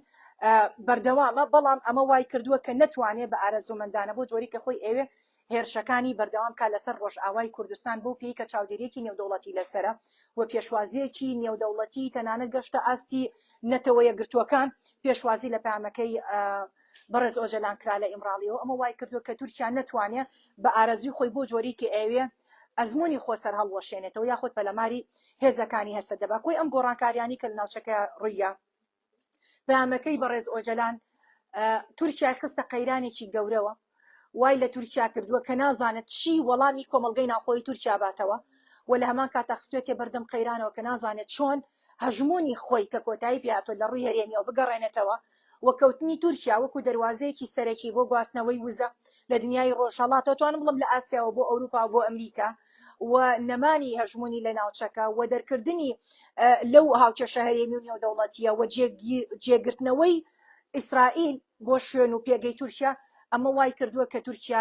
بەردەوامە، بەڵام ئەمە وای کردووە کە نەتوانێ بە ئارەزوومەندانە بەو جۆرەی کە خۆی ئەیەوێ هێرشەکانی بەردەوام بکات لەسەر ڕۆژئاوای کوردستان بەو پێی کە چاودێرییەکی نێودەوڵەتی لەسەرە و پێشوازییەکی نێودەوڵەتی تەنانەت گەشتە ئاستی نەتەوە یەکگرتووەکان پێشوازی لە پەیامەکەی بەڕێز ئۆجەلان کرا لە ئیمراڵیەوە ئەمە وای کردووە کە تورکیا نەتوانێ بە ئارەزووی خۆی بۆ جۆری کە ئەیەوێ. ئەزموونی خۆسەر هەڵوەشێنێتەوە یاخود پەلەماری هێزەکانی هەسەدە با. کۆی ئەم گۆڕانکاریانەی کە لە ناوچەکە ڕوویدا، پەیامەکەی بەڕێز ئۆجەلان تورکیای خستە قەیرانێکی گەورەوە، وای لە تورکیا کردووە کە نازانێت چی وەڵامی کۆمەڵگەی ناوخۆیی تورکیا باتەوە و لە هەمان کاتا خستوێتیە بەردەم قەیرانەوە کە نازانێت چۆن هەژموونی خۆی کە کۆتایی پێهاتووە لە ڕووی هەرێمیەوە بگەڕێنێتەوە و کەوتنی تورکیا وەکو دەروازەیەکی سەرەکی بۆ گواستنەوەی وزە لە دنیای ڕۆژهەڵاتەوە توانم بڵێم لە ئاسیاوە بۆ ئەوروپا و بۆ ئەمریکا و نەمانی هەژموونی لە ناوچەکە و دەرکردنی لەو هاوکێشە هەرێمی و نێودەوڵەتیە و جێگرتنەوەی ئیسرائیل بۆ شوێن و پێگەی تورکیا ئەمە وای کردووە کە تورکیا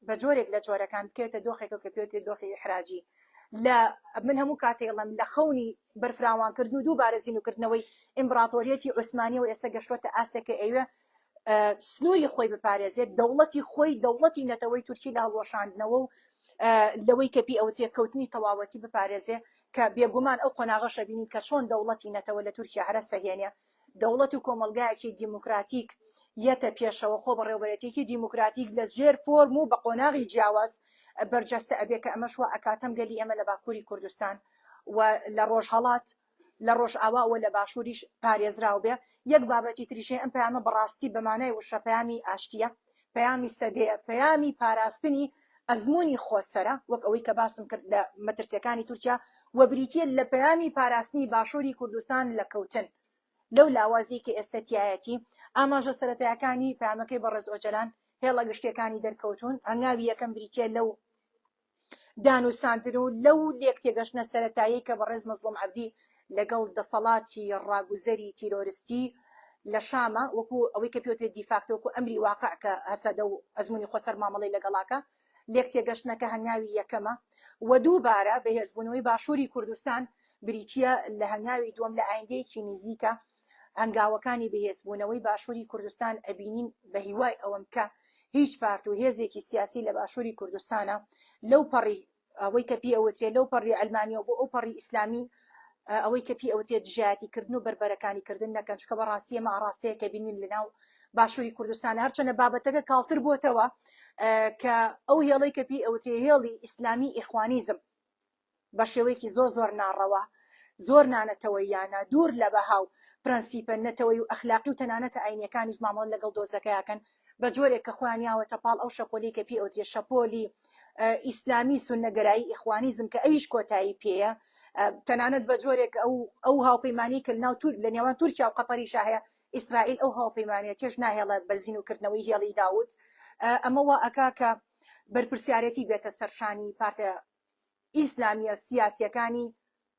بە جۆرێک لە جۆرەکان بکەوێتە دۆخێکەوە کە پێوترێت دۆخی ئیحراجی لە من هەموو کاتێک ئەڵێم لە خەونی بەرفراوانکردن و دووبارە زیندووکردنەوەی ئیمبراتۆریەتی عوسمانیەوە ئێستا گەشتوەتە ئاستێک کە ئەیوێ سنووری خۆی بپارێزێت دەوڵەتی خۆی دەوڵەتی نەتەوەی تورکی لە هەڵوەشاندنەوە و لەوەی کە پێی ئەوترێ کەوتنی تەواوەتی بپارێزێ کە بێگومان ئەو قۆناغەشە بینین کە چۆن دەوڵەتی نەتەوە لە تورکیا هەرەسە هێنێ دەوڵەت و کۆمەڵگایەکی دیموکراتیک یەتە پێشەوە خۆ بەڕێوبەرێتیەکی دیموکراتیک لە ژێر فۆرم و بە قۆناغی جیاواز بەرجەستە ئەبێ کە ئەمەش وا ئەکات هەم گەلی ئێمە لە باکووری کوردستان و لە ڕۆژهەڵات لە ڕۆژئاوا و لە باشووریش پارێزراو بێ. یەک بابەتی تریش هەیە، ئەم پەیامە بەڕاستی بە مانای وشە پەیامی ئاشتییە، پەیامی سەدەیە، پەیامی پاراستنی ئەزموونی خۆسەرە، وەک ئەوەی کە باسم کرد لە مەترسییەکانی تورکیا و بریتییە لە پەیامی پاراستنی باشووری کوردستان لە کەوتن لەو لاوازیی کە ئێستە تیایەتی. ئاماژە سەرەتایەکانی پەیامەکەی بەڕێز ئۆجەلان، هێڵە گشتییەکانی دەرکەوتوون، هەنگاوی یەکەم بریتییە لەو دانوساندن و لەو لێکتێگەشتنە سەرەتاییەی کە بەڕێز مەزڵوم عەبدی لەگەڵ دەسەڵاتی ڕاگوزەری تیرۆرستی لە شامە وەکو ئەوەی کە پێوترێت دیفاکتۆ وەکو ئەمری واقع کە هەسەدە و ئەزموونی خۆسەر مامەڵەی لەگەڵاکە لێکتێگەشتنەکە هەنگاوی یەکەمە و دووبارە بەهێزبوونەوەی باشووری کوردستان بریتییە لە هەنگاوی دووەم لە ئایندەیەکی نزیکە هەنگاوەکانی بەهێزبوونەوەی باشووری کوردستان ئەبینین بە هیوای ئەوەم کە هیچ پارت و هێزێکی سیاسی لە باشووری کوردستانە لەو پەڕی ئەوەی کە پێی ئەوترێ لەو پەڕی عەلمانیەوە بۆ ئەو پەڕی ئیسلامی ئەوەی کە پێی ئەوترێ دژایەتی کردن و بەربەرەکانی کردن نەکەن چونکە بەڕاستی ئەمە ئاڕاستەیە کە بینین لەناو باشووری کوردستان هەرچەنە بابەتەکە کاڵتر بووەتەوە کە ئەو هێڵەی کە پێی ئەوترێ هێڵی ئیسلامی ئیخوانیزم بە شێوەیەکی زۆر زۆر ناڕەوا، زۆر نانەتەوەییانە، دوور لە بەها و پرەنسیپە نەتەوەیی و ئەخلاقی و تەنانەتە ئاینییەکانیش مامەڵە لەگەڵ دۆزەکەیا کەن، بە جۆرێک کە خۆیان یاوەتە پاڵ ئەو شەپۆلەی کە پێی ئەوترێ شەپۆلی ئیسلامی سوننەگەرایی ئیخوانیزم کە ئەویش کۆتایی پێیە، تەنانەت بە جۆرێک ئەو ئەو هاوپەیمانیەی کە لەناو تور لە نێوان تورکیا و قەتەریشا هەیە، ئیسرائیل ئەو هاوپەیمانێتیەش ناهێڵێ بە زینووکردنەوەی هێڵی داود، ئەمە وا ئەکا کە بەرپرسیارێتی بێتە سەر شانی پارتە ئیسلامیە سیاسیەکانی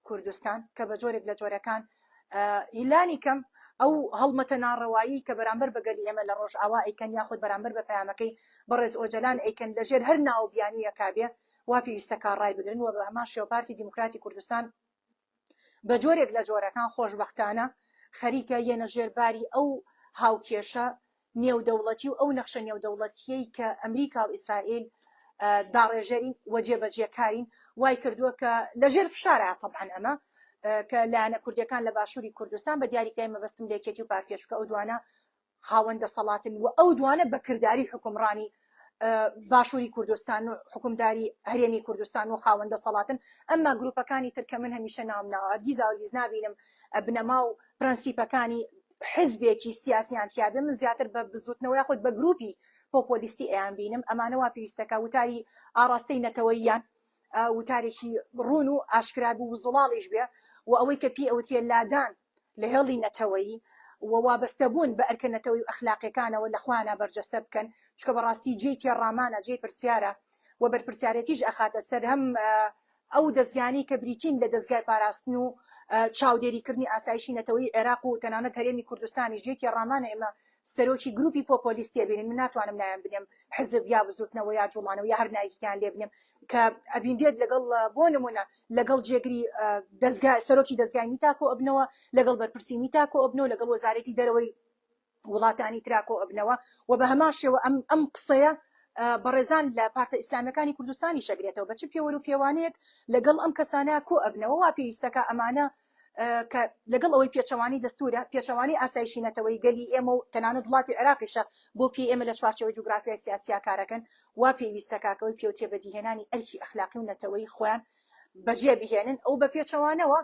کوردستان کە بە جۆرێک لە جۆرەکان لانی کەم ئەو هەڵمەتە ناڕەوایی کە بەرامبەر بە گەلی ئێمە لە ڕۆژئاوا ئەیکەن یاخود بەرامبەر بە پەیامەکەی بەڕێز ئۆجەلان ئەیکەن لەژێر هەر ناو بیانوویەکا بێ وا پێویستە کار ڕایبگرن و بە هەمان شێوە پارتی دیموکراتی کوردستان بە جۆرێک لە جۆرەکان خۆشبەختانە خەریکە یەنە ژێر باری ئەو هاوکێشە نێودەوڵەتی و ئەو نەخشە نێودەوڵەتییەی کە ئەمریکا و ئیسرائیل داڕێژەرین و جێبەجێکارین وای کردووە کە لە ژێر فشارە تەبعەن ئەمە کە لایەنە کوردیەکان لە باشووری کوردستان بە دیاریکراوی مەبەستم لە یەکێتی و پارتیە چونکە ئەو دوانە خاوەن دەسەڵاتن و ئەو دوانە بە کرداری حوکمڕانی باشووری کوردستان و حکومداری هەرێمی کوردستان و خاوەن دەسەڵاتن ئەمما گروپەکانی تر کە من هەمیشە ناوم ناوە هەرگیز هەرگیز نابینم بنەما و پرەنسیپەکانی حزبێکی سیاسیان تیابێ من زیاتر بە بزوتنەوە یاخود بە گروپی پۆپۆلیستی ئەیان بینم ئەمانە وا پێویستەکە وتاری ئاڕاستەی نەتەوەییان وتارێکی ڕوون و ئاشکرا بوو و زوڵاڵیش بێ و ئەوەی کە پێی ئەوترێ لادان لە هێڵی نەتەوەیی و وابەستەبوون بە ئەرکە نەتەوەیی و ئەخلاقیەکانەوە لە خۆیانا بەرجەستە بکەن چونکە بەڕاستی جێی تێڕامانە جێی پرسیارە و بەرپرسیارێتیش ئەخاتە سەر هەم ئەو دەزگانەی کە بریتین لە دەزگای پاراستن و چاودێریکردنی ئاسایشی نەتەوەیی عێراق و تەنانەت هەرێمی کوردستانیش جێی تێڕامانە ئێمە سەرۆکی گروپی پۆپۆلیستی ئەبینین من ناتوانم ناویان بنێم حزب یا بزوتنەوە یا جوڵانەوە یا هەر ناوێکیان لێ بنێم کە ئەبینرێت لەگەڵ بۆ نمونە لەگەڵ جێگری دەزگا سەرۆکی دەزگای میتا کۆ ئەبنەوە لەگەڵ بەرپرسی میتا کۆ ئەبنەوە لەگەڵ وەزارەتی دەرەوەی وڵاتانی ترا کۆ ئەبنەوە و بە هەمان شێوە ئەم ئەم قسەیە بەڕێزان لە پارتە ئیسلامیەکانی کوردستانی شەگرێتەوە بە چ پێوەر و پێوانەیەک لەگەڵ ئەم کەسانە کۆ ئەبنەوە وا پێویستەکە ئەمانە. کە لەگەڵ ئەوەی پێچەوانی دەستورە پێچەوانی ئاسایشی نەتەوەی گەلی ئێمە و تەنانەت وڵاتی عێراقیشە بۆ پێی ئێمە لە چوارچێوەی جوگرافیای سیاسیا کارەکەن وا پێویستە کاکەوەی پێوترێ بەدیهێنانی ئەرکی ئەخلاقی و نەتەوەی خۆیان بەجێ بهێنن ئەو بە پێچەوانەوە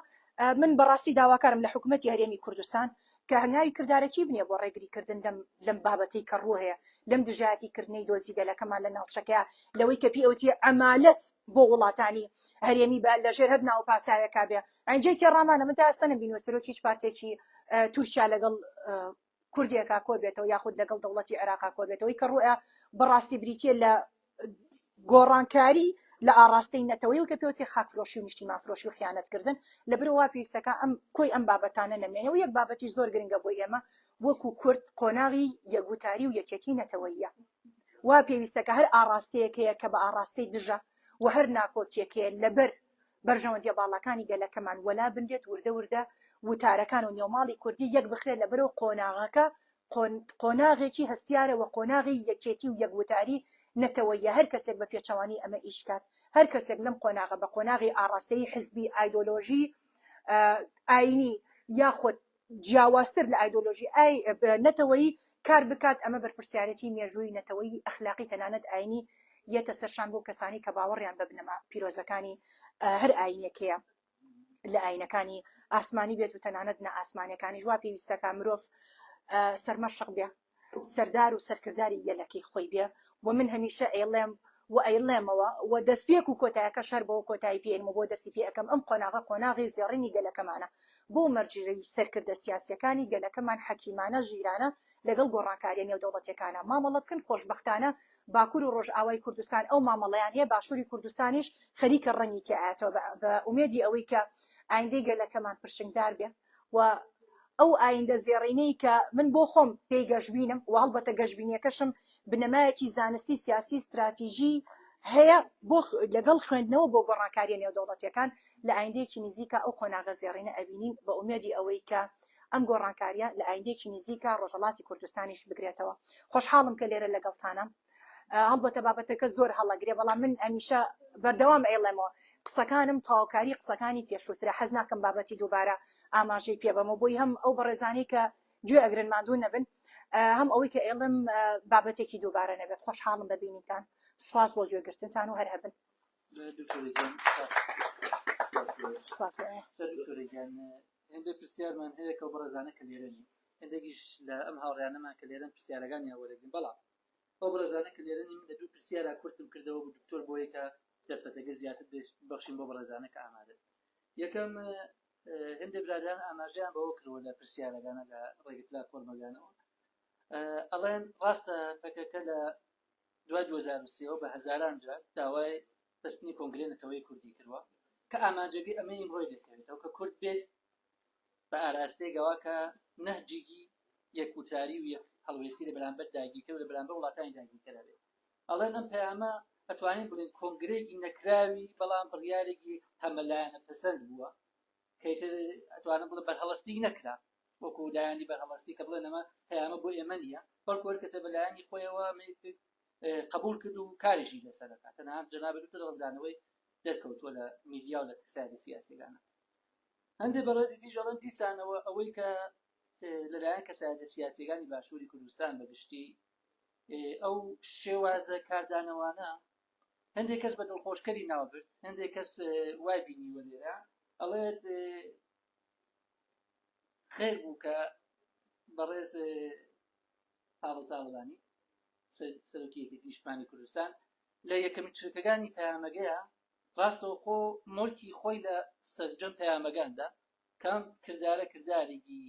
من بەڕاستی داواکارم لە حکوومەتی هەرێمی کوردستان کە هەنگاوی کردارەکی بنێ بۆ ڕێگری کردن لەم لەم بابەتەی کە ڕوو هەیە لەم دژایەتی کردنەی دۆزی گەلەکەمان لە ناوچەکەیا لەوەی کە پێی ئەوترێ عەمالەت بۆ وڵاتانی هەرێمی بە لەژێر هەر ناو پاساوێکا بێ ئەین جێی تێڕامانە من تا ئێستا نەمبینیوە سەرۆکی هیچ پارتێکی تورکیا لەگەڵ کوردێکا کۆ بێتەوە یاخود لەگەڵ دەوڵەتی عێراقا کۆ بێتەوەی کە ڕوئە بەڕاستی بریتە لە گۆڕانکاری لە ئاڕاستەی نەتەوەی و کە پێوترێ خاکفرۆشی و نیشتیمانفرۆشی و خیانەتکردن، لەبەرئەوە وا پێویستەکا ئەم کۆی ئەم بابەتانە نەمێنێ و یەک بابەتیش زۆر گرنگە بۆ ئێمە وەکو کورد قۆناغی یەکگوتاری و یەکێتی نەتەوەییە وا پێویستە کە هەر ئاڕاستەیەک هەیە کە بە ئاڕاستەی دژە و هەر ناکۆکیەک هەیە لەبەر بەرژەوەندیە باڵاکانی گەلەکەمان وەلا بنرێت وردە وردە وتارەکان و نێوماڵی کوردی یەک بخرێت لەبەرئەوە قۆناغەکە قۆناغێکی هەستیارە وە قۆناغی یەکێتی و یەک وتاری نەتەوەییە هەر کەسێک بە پێچەوانەی ئەمە ئیش کات هەر کەسێک لەم قۆناغە بە قۆناغی ئاڕاستەیی حزبی ئایدۆلۆژی ئاینی یاخود جیاوازتر لە ئایدۆلۆژی ئای نەتەوەیی کار بکات ئەمە بەرپرسیارێتی مێژووی نەتەوەیی ئەخلاقی تەنانەت ئاینی یەتە سەرشان بۆ کەسانی کە باوەڕیان بە بنەما پیرۆزەکانی هەر ئاینێک هەیە. لە ئاینەکانی ئاسمانی بێت و تەنانەت نە ئاسمانەکانیش وا پێویستەکە مرۆڤ سەرمەشق بێ سەردار و سەرکرداری گەلەکەی خۆی بێ و من هەمیشە ئەیڵێم و ئەیڵێمەوە و دەستپێک و کۆتایەکە شەر بەوە کۆتایی پێێنم و بۆ دەستی پێ ئەەکەم ئەم قۆناغە قۆناغی زێڕینی گەلەکەمانە بۆ مەرجی سەرکردە سیاسەکانی گەلەکەمان حەکیمانە ژیرانە لەگەڵ گۆڕانکاریە نێودەوڵەتیەکانا مامەڵە بکەن، خۆشبەختانە باکور و ڕۆژئاوای کوردستان ئەو مامەڵەیان هەیە، باشوری کوردستانیش خەریکە ڕەنگی تێئایەتەوە بە ئومێدی ئەوەی کە ئایندەی گەلەکەمان پرشنگدار بێ و ئەو ئایندە زێڕینەی کە من بۆ خۆم پێی گەشبینم و هەڵبەتە گەشبینیەکەشم بنەمایەکی زانستی سیاسی ستراتیژی هەیە بۆ لەگەڵ خوێندنەوە بۆ گۆڕانکاریە نێودەوڵەتیەکان لە ئایندەیەکی نزیکا ئەو قۆناغە زێڕینە ئەبینین بە ئومێدی ئەوەی کە ئەم گۆڕانکاریە لە ئایندەیەکی نزیکا ڕۆژهەڵاتی کوردستانیش بگرێتەوە. خۆشحاڵم کە لێرە لەگەڵتانم. هەڵبەتە بابەتەکە زۆر هەڵەگرێ بەڵام من هەمیشە بەردەوام ئەیڵێمەوە قسەکانم تەواوکاری قسەکانی پێشووترە حەز ناکەم بابەتی دووبارە ئاماژەی پێ بەمەوە بۆی هەم ئەو بەڕێزانەی کە گوێ ئەگرن ماندوو نەبن هەم ئەوەی کە ئێڵم بابەتێکی دووبارە نەبێت خۆشحاڵم بە بینینتان سوپاس بۆ گوێگرتنتان و هەر هەبن. سپاس بۆ ئێوە. دکتۆرە گیان هێندێک پرسیارمان هەیە کە بەڕێزانە کە لێرە نین هێندێکیش لە ئەم هاوڕیانەمان کە لێرەن پرسیارەکانیان وەرەگرین بەڵام ئەو بەڕێزانە کە لێرە نین من لە دوو پرسیارا کورتم کردەوە بۆ دکتۆر بۆیە کە دەرفەتەکە زیاتر بەخشین بۆ بەڕێزانە کە ئامادەن یەکەم هەندێک برادران ئاماژەیان بەوە کردووە لە پرسیارەکانە لە ڕێگە پلاتفۆرمەکانەوە ئەڵێن ڕاستە پەکەکە لە دوای 2023ەوە بە هەزاران جار داوای بەستنی کۆنگرەی نەتەوەی کوردی کردووە کە ئامانجەکەی ئەمەی ئیمڕۆی دەکەوێتەوە کە کورد بێت بە ئاراستەیەکەوە کە نەهجێکی یەک وتاری و یەک هەڵوێستی لە بەرامبەر داگیرکەر و لە بەرامبەر وڵاتانی داگیرکەر هەبێت ئەڵێن ئەم پەیامە ئەتوانین بڵێن کۆنگرەیەکی نەکراوی بەڵام بڕیارێکی هەمەلایەنە پەسەند بووە کە ئیتر ئەتوانم بڵێ بەرهەڵستی نەکرا وەکو لایەنی بەرهەڵستی کە بڵێن ئەمە پەیامە بۆ ئێمە نییە بەڵکو هەر کەسێ بە لایەنی خۆیەوە قبول کرد و کاریشی لەسەر دەکات تەنانەت جەنابی دکتۆر ڕەنگدانەوەی دەرکەوتووە لە میدیا و لە کەسایەتی سیاسیەکانە هەندێک بەڕێزی دیش ئەڵێن دیسانەوە ئەوەی کە لەلایەن کەسایەتە سیاسیەکانی باشووری کوردستان بەگشتی ئەو شێوازە کاردانەوانە هەندێک کەس بە دڵخۆشکەری ناوبرد هەندێک کەس وای بینیوە لێرە ئەڵێت خێر بوو کە بەڕێز پاڤڵ تاڵەبانی سەرۆکی یەکێتی نیشتمانی کوردستان لە یەکەمین چرکەکانی پەیامەکەیا ڕاستەوخۆ مۆرکی خۆی لە سەرجەم پەیامەکاندا کام کردارە کردارێکی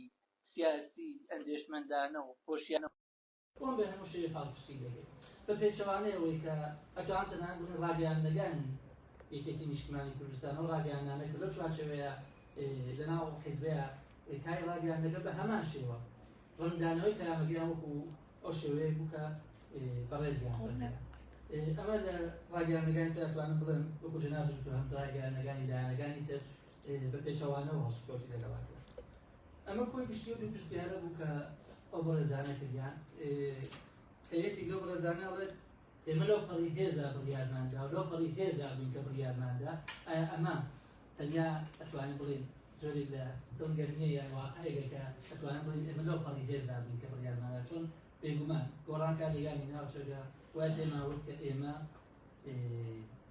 سیاسی ئەندێشمەندانە و هۆشیانە بۆم بێ هەموو شێوەی پاڵپشتی دەکرد بە پێچەوانەی ئەوەی کە ئەتوانم تەنانەت بڵێم ڕاگەیاندنەکانی یەکێتی نیشتمانی کوردستان ئەو ڕاگەیاندنانە کە لەو چوارچێوەیە لەناو حیزبەیە کاری ڕاگەیاندنەکە بە هەمان شێوە ڕەنگدانەوەی پەیامەکەیان وەکو ئەو شێوەیە بوو کە بەڕێزیان فەرمیان ئەمە لە ڕاگەیاندنەکانی تر ئەتوانم بڵێم وەکو جەنابت وتم هەم ڕاگەیاندنەکانی لایەنەکانی تر بە پێچەوانەوە هەڵسوکەوتی لەگەڵا کرا ئەمە کۆی گشتی ئەو دوو پرسیارە بوو کە ئەو بەڕێزانە کردیان کە یەکێک لەو بەڕێزانە ئەڵێت ئێمە لەو پەڕی هێزا بڕیارماندا و لەو پەڕی هێزا بووین کە بڕیارماندا ئایا ئەمە تەنیا ئەتوانین بڵێین جۆرێک لە دڵگەرمیە یان واقعێکە کە ئەتوانم بڵێم ئێمە لەو پەڕی هێزا بووین کە بڕیارماندا چۆن بێگومان گۆڕانکاریەکانی ناوچەکە وای پێمان وت کە ئێمە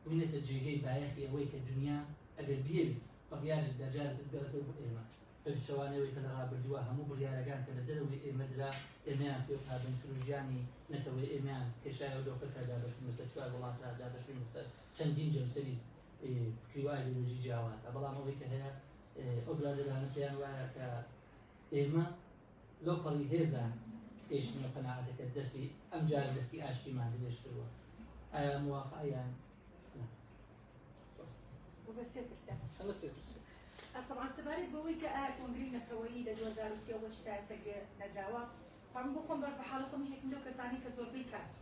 بووینەتە جێگەی بایەخی ئەوەی کە دنیا ئەگەر بیەوێت بڕیارێک بدا جارێتر بگەڕێتەوە بۆ ئێمە بە پێچەوانەوەی کە لە ڕابردووە هەموو بڕیارەکان کە لە دەرەوەی ئێمە درا ئێمەیان پێ پابەند کرد و ژیانی نەتەوەی ئێمەیان کێشایەوە دۆخەکە دابەش بووین بەسەر چوار وڵاتە دابەش بووین بەسەر چەندین جەمسەری فکری و ئایدۆلۆژی جیاوازە بەڵام ئەوەی کە هەیە ئەو برادەرانە پێیان وایە کە ئێمە لەو پەڕی هێزە گەیشتنە قەناعەتەکە دەستی ئەم جارە دەستی ئاشتیمان درێژ کردووە ئایا مواقعیان ئەمە سێ پرسیار. طبعا سەبارەت بەوەی کە ئایا کۆنگرەی نەتەوەیی لە 2003 بۆچی تا ئێستا گرێ نەدراوە، طبعا بۆ خۆم باش بە حاڵی خۆم یەکێکم لەو کەسانەی کە زۆربەی کات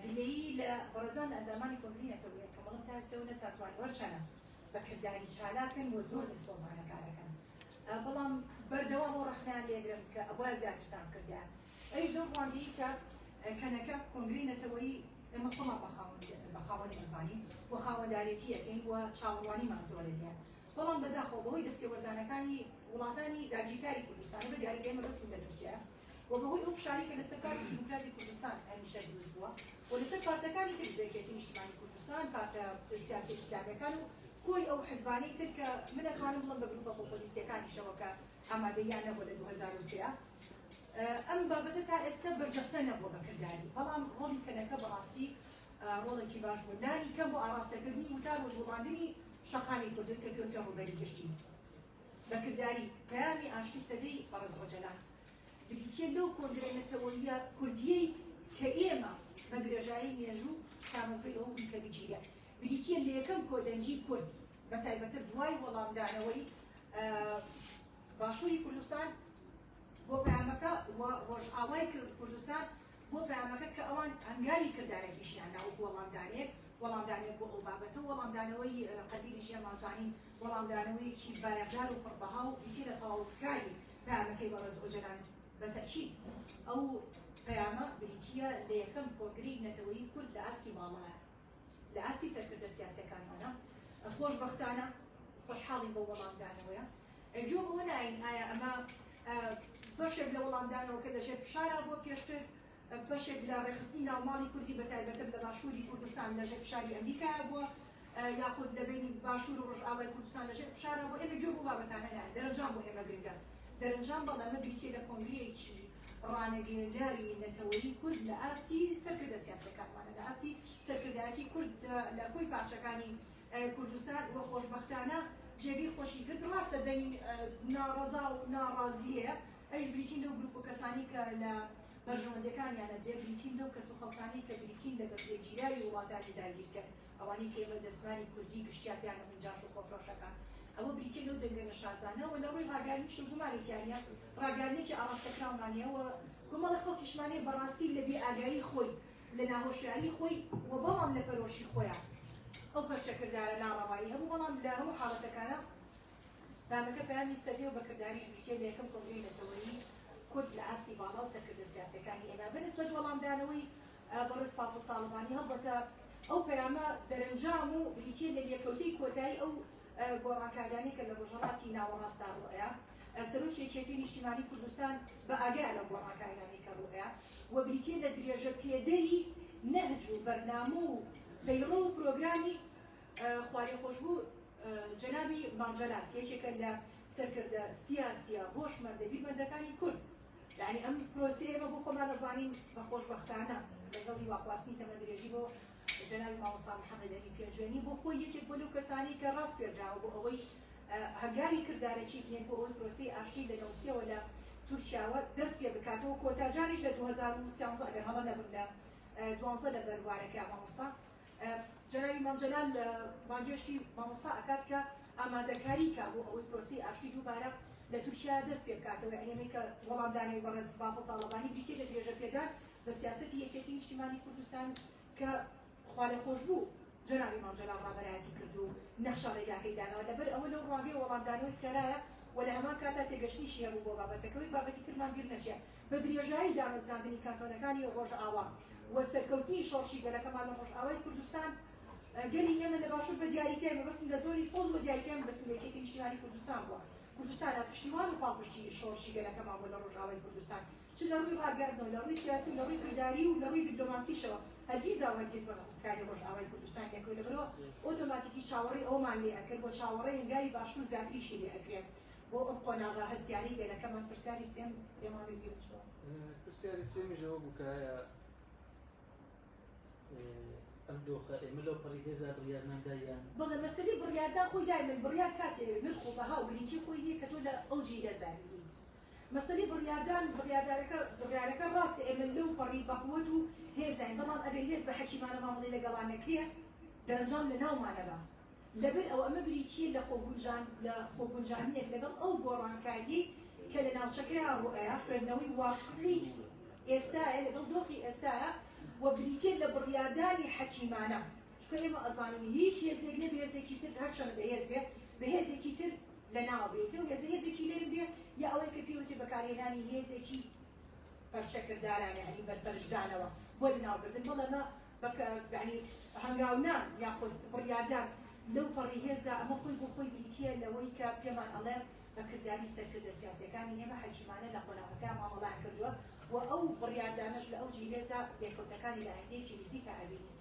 گلەیی لە بەڕێزان لە ئەندامانی کۆنگرەی نەتەوەیی ئەکەم، بەڵام تا ئێستا نەتانتوانی هەرچەنە بە کرداری چالاکن و زۆر دڵسۆزانە کارەکەن، بەڵام بەردەوام ئەو ڕەخنەیان لێگرم کە ئەبوایە زیاترتان بکردایە، ئەویش لەو ڕوانگەیەی کە کەنەکە کۆنگرەی نەتەوەیی ئێمە خۆمان بە خاوەنی ئەزانین و خاوەندارێتی ئەکەین و چاوەڕوانیمان زۆرە لێیان، بەڵام بەداخەوە بەهۆی دەستێوەردانەکانی وڵاتانی داگیرکاری کوردستان بە دیاری کە ئێمە بەستین لە تورکیا و بەهۆی ئەو فشارەی کە لەسەر پارتی دیموکراتی کوردستان هەمیشە دروست بووە و لەسەر پارتەکانی تر یەکێتی نیشتمانی کوردستان، پارتە سیاسی ئیسلامیەکان و کۆی ئەو حزبانەی تر کە من ئەتوانم بڵێم بە گروپە پۆپۆلیستیەکانیشەوە کە ئامادەییان نەبووە لە 2003 ئەم بابەتە تا ئێستا بەرجەستە نەبووە بە کرداری، بەڵام ڕۆڵی کەنەکە بەڕاستی ڕۆڵێکی باش بوو لانی کەم بۆ ئاڕاستەکردنی وتار و جوڵاندنی شەقامی کوردی کە پێوترێ ڕووبەری گشتی. بە کرداری پەیامی ئاشتی سەدەی بەڕێز ئۆجەلان بریتییە لەو کۆنگرە نەتەوەییە کوردییەی کە ئێمە بە درێژایی مێژوو تامەزرۆی ئەوە بووین کە بگیرێ، بریتییە لە یەکەم کۆدەنگی کورد بە تایبەتر دوای وەڵامدانەوەی باشووری کوردستان بۆ پەیامەکە و ڕۆژئاوای کوردستان بۆ پەیامەکە کە ئەوان هەنگاوی کردارەکیشیان نا وەکو وەڵامدانێک وەڵامدانێک بۆ ئەو بابەتە و وەڵامدانەوەی قەدیریش ئێمە زانین وەڵامدانەوەیەکی بایەخدار و پڕبەها و بریتیە لە تەواوکاری پەیامەکەی بەڕێز ئۆجەلان بە تەئکید ئەو پەیامە بریتیە لە یەکەم کۆنگرەی نەتەوەیی کورد لە ئاستی باڵایە لە ئاستی سەرکردە سیاسیەکانمانە خۆشبەختانە خۆشحاڵین بەو وەڵامدانەوەیە گوێ بەوە ناین ئایا ئەمە بەشێک لە وەڵامدانەوەکە لەژێر فشارا بووە پێشتر بەشێک لە ڕێکخستنی ناوماڵی کوردی بە تایبەتر لە باشووری کوردستان لەژێر فشاری ئەمریکایا بووە یاخود لە بەینی باشوور و ڕۆژئاوای کوردستان لەژێر فشارا بووە ئێمە گوێ بەو بابەتانە ناین دەرەنجام بۆ ئێمە گرنگە دەرەنجام بەڵێ ئەمە بریتییە لە کۆنگرەیەکی ڕانەگەیەنراوی نەتەوەیی کورد لە ئاستی سەرکردە سیاسیەکانمانە لە ئاستی سەرکردایەتی کورد لە کۆی پارچەکانی کوردستان و خۆشبەختانە جێگەی خۆشی گرت. ڕاستە دەنگی ناڕەزا و ناڕازی هەیە، ئەویش بریتین لەو گروپ و کەسانەی کە لە بەرژەوەندیەکانیان ئەدرێ، بریتین لەو کەس و خەڵکانەی کە بریتین لە بەکرێگیراوی وڵاتانی داگیرکەر، ئەوانەی کە ئێمە لە زمانی کوردی گشتیا پێیان ئەڵێن جاش و خۆفرۆشەکان. ئەوە بریتیە لەو دەنگە نەشازانە و لە ڕووی ڕاگەیاندنیشەوە گومانی تیا نیە، ڕاگەیاندنێکی ئاڕاستەکراومان هەیە و کۆمەڵێ خەڵکیشمان هەیە بەڕاستی لە بێئاگایی خۆی، لە ناهۆشیاری خۆی و بەڵام لە پەرۆشی خۆیان ئەو پەرچەکردارە ناڕەوایی هەبوو، بەڵام لە هەموو حاڵەتەکانا پەیامەکە پەیامی سەدەیە و بە کرداریش بریتیە لە یەکەم کۆنگرەی نەتەوەیی کورد لە ئاستی باڵا و سەرکردە سیاسیەکانی ئێمە بە نسبەت وەڵامدانەوەی بەڕێز پافڵ تاڵەبانی هەڵبەتە ئەو پەیامە دەرەنجام و بریتیە لە لێکەوتەی کۆتایی ئەو گۆڕانکاریانەی کە لە ڕۆژهەڵاتی ناوەڕاستدا ڕووئەیا، سەرۆکی یەکێتی نیشتیمانی کوردستان بە ئاگایە لەو گۆڕانکاریانەی کە ڕووئەیا و بریتیە لە درێژە پێدەری نەهج و بەرنامە و پەیڕەو و پرۆگرامی خوالێخۆشبوو جەنابی مام جەلال کە یەکێکە لە سەرکردە سیاسیە هۆشمەندە بیرمەندەکانی کورد. یانی ئەم پرۆسەیە ئێمە بۆ خۆمان ئەزانین بە خۆشبەختانە لەگەڵ هیواخواستنی تەمەندرێژی بۆ جەنابی مامۆستا محەمەد ئەمین پێنجوێنی بۆ خۆی یەکێک بووە لەو کەسانەی کە ڕاسپێردراوە بۆ ئەوەی هەنگاوی کردارەکی بنێن بۆ ئەوەی پرۆسەی ئاشتی لە نەوسیەوە لە تورکیاوە دەست پێ بکاتەوە کۆتا جاریش لە 2013 ئەگەر هەڵە نەبم لە دوانزە لە بەروارەکە مامۆستا جەنابی مام جەلال بانگێشتی مامۆستا ئەکات کە ئامادەکاری کا بۆ ئەوەی پرۆسەی ئاشتی دووبارە لە تورکیا دەست پێ بکاتەوە یعنی ئەمەی کە وەڵامدانەوەی بەڕێز بافڵ تاڵەبانی بریتیە لە درێژە پێدان بە سیاسەتی یەکێتی نیشتیمانی کوردستان کە خوالێخۆشبوو جەنابی مام جەلال ڕابەرایەتی کرد و نەخشە ڕێگاکەی داناوە، لەبەر ئەوە لەو ڕوانگەی وەڵامدانەوەی خێرایە و لە هەمان کاتدا تێگەشتنیشی هەبوو بۆ بابەتەکە و بابەتی ترمان بیر نەچێ بە درێژایی دامەزراندنی کانتۆنەکانی ڕۆژئاوا و سەرکەوتنی شۆڕشی گەلەکەمان لە ڕۆژئاوای کوردستان. گەلی ئێمە لە باشوور بە دیاریکراوی مەبەستم لە زۆنی سەوز بە دیاریکراوی مەبەستم لە یەکێتی نیشتیمانی کوردستان بووە کوردستانە پشتیوان و پاڵپشتی شۆڕشی گەلەکەمان بووە لە ڕۆژئاوای کوردستان چ لە ڕووی ڕاگەیاندنەوە لە ڕووی سیاسی و لە ڕووی کرداری و لە ڕووی دیپلۆماسیشەوە هەرگیزا و هەرگیز بە نەقسکاری ڕۆژئاوای کوردستان نەکرد لەبەرئەوە ئۆتۆماتیکی چاوەڕێی ئەوەمان لێ ئەکرد و چاوەڕێی هەنگاوی باشتر و زیاتریشی لێ ئەکرێ بۆ ئەم قۆناغە هەستیارەی گەلەکەمان. پرسیاری سێم پێمان بیر چووە. پرسیاری سێمیش ئەوە بوو کە ئایا ئەم دۆخە ئێمە لەو پەڕی هێزا بڕیارمان دا یان؟ بەڵێ مەسەلەی بڕیاردان خۆی دایمەن بڕیار کاتێ نرخ و بەها و گرنگی خۆی هەیە کە تۆ لە ئەوجی هێزا بیت. مەسەلەی بڕیاردان بڕیاردارەکە بڕیارەکە ڕاستە ئێمە لەو پەڕی بەقوەت و هێزاین بەڵام ئەگەر هێز بە حەکیمانە مامەڵەی لەگەڵا نەکرێ دەرەنجام لەناومانەبا لەبەر ئەوە ئەمە بریتییە لە خۆگونجان لە خۆگونجاندنێک لەگەڵ ئەو گۆڕانکارییەی کە لە ناوچەکەیا ڕووئەیا، خوێندنەوەی واقعی ئێستایە لەگەڵ دۆخی ئێستایا و بریتییە لە بڕیاردانی حەکیمانە، چونکە ئێمە ئەزانین هیچ هێزێک نەبێ هێزێکی تر هەرچەندە بەهێز بێ بە هێزێکی تر لەناوبرێت، ئەو هێزە هێزێکی نەرم بێ یا ئەوەی کە پێی وترێ بەکارهێنانی هێزێکی پەرچەکردارانە یانی بەرپەرچدانەوە بۆ لەناوبردن، بەڵێ ئەمە بە یانی هەنگاونان یاخود بڕیاردان لەو پەڕی هێزە ئەمە خۆی بۆ خۆی بریتییە لەوەی کە پێمان ئەڵێ بە کرداری سەرکردە سیاسیەکانی ئێمە حەکیمانە لە قۆناغەکە مامەڵەیان کردووە و ئەو بڕیاردانەش لە ئەوجی هێزە لێکەوتەکانی لە ئایندەیەکی نزیکا ئەبینین.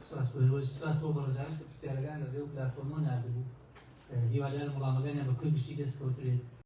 سپاس بۆ ئێوەش، سپاس بۆ بەڕێزانیش کە پرسیارەکان لە رێو پلاتفۆرمەوە ناردبوو. هیوادارم وڵامەکانیان بە کۆی گشتی دەست کەوتبێت.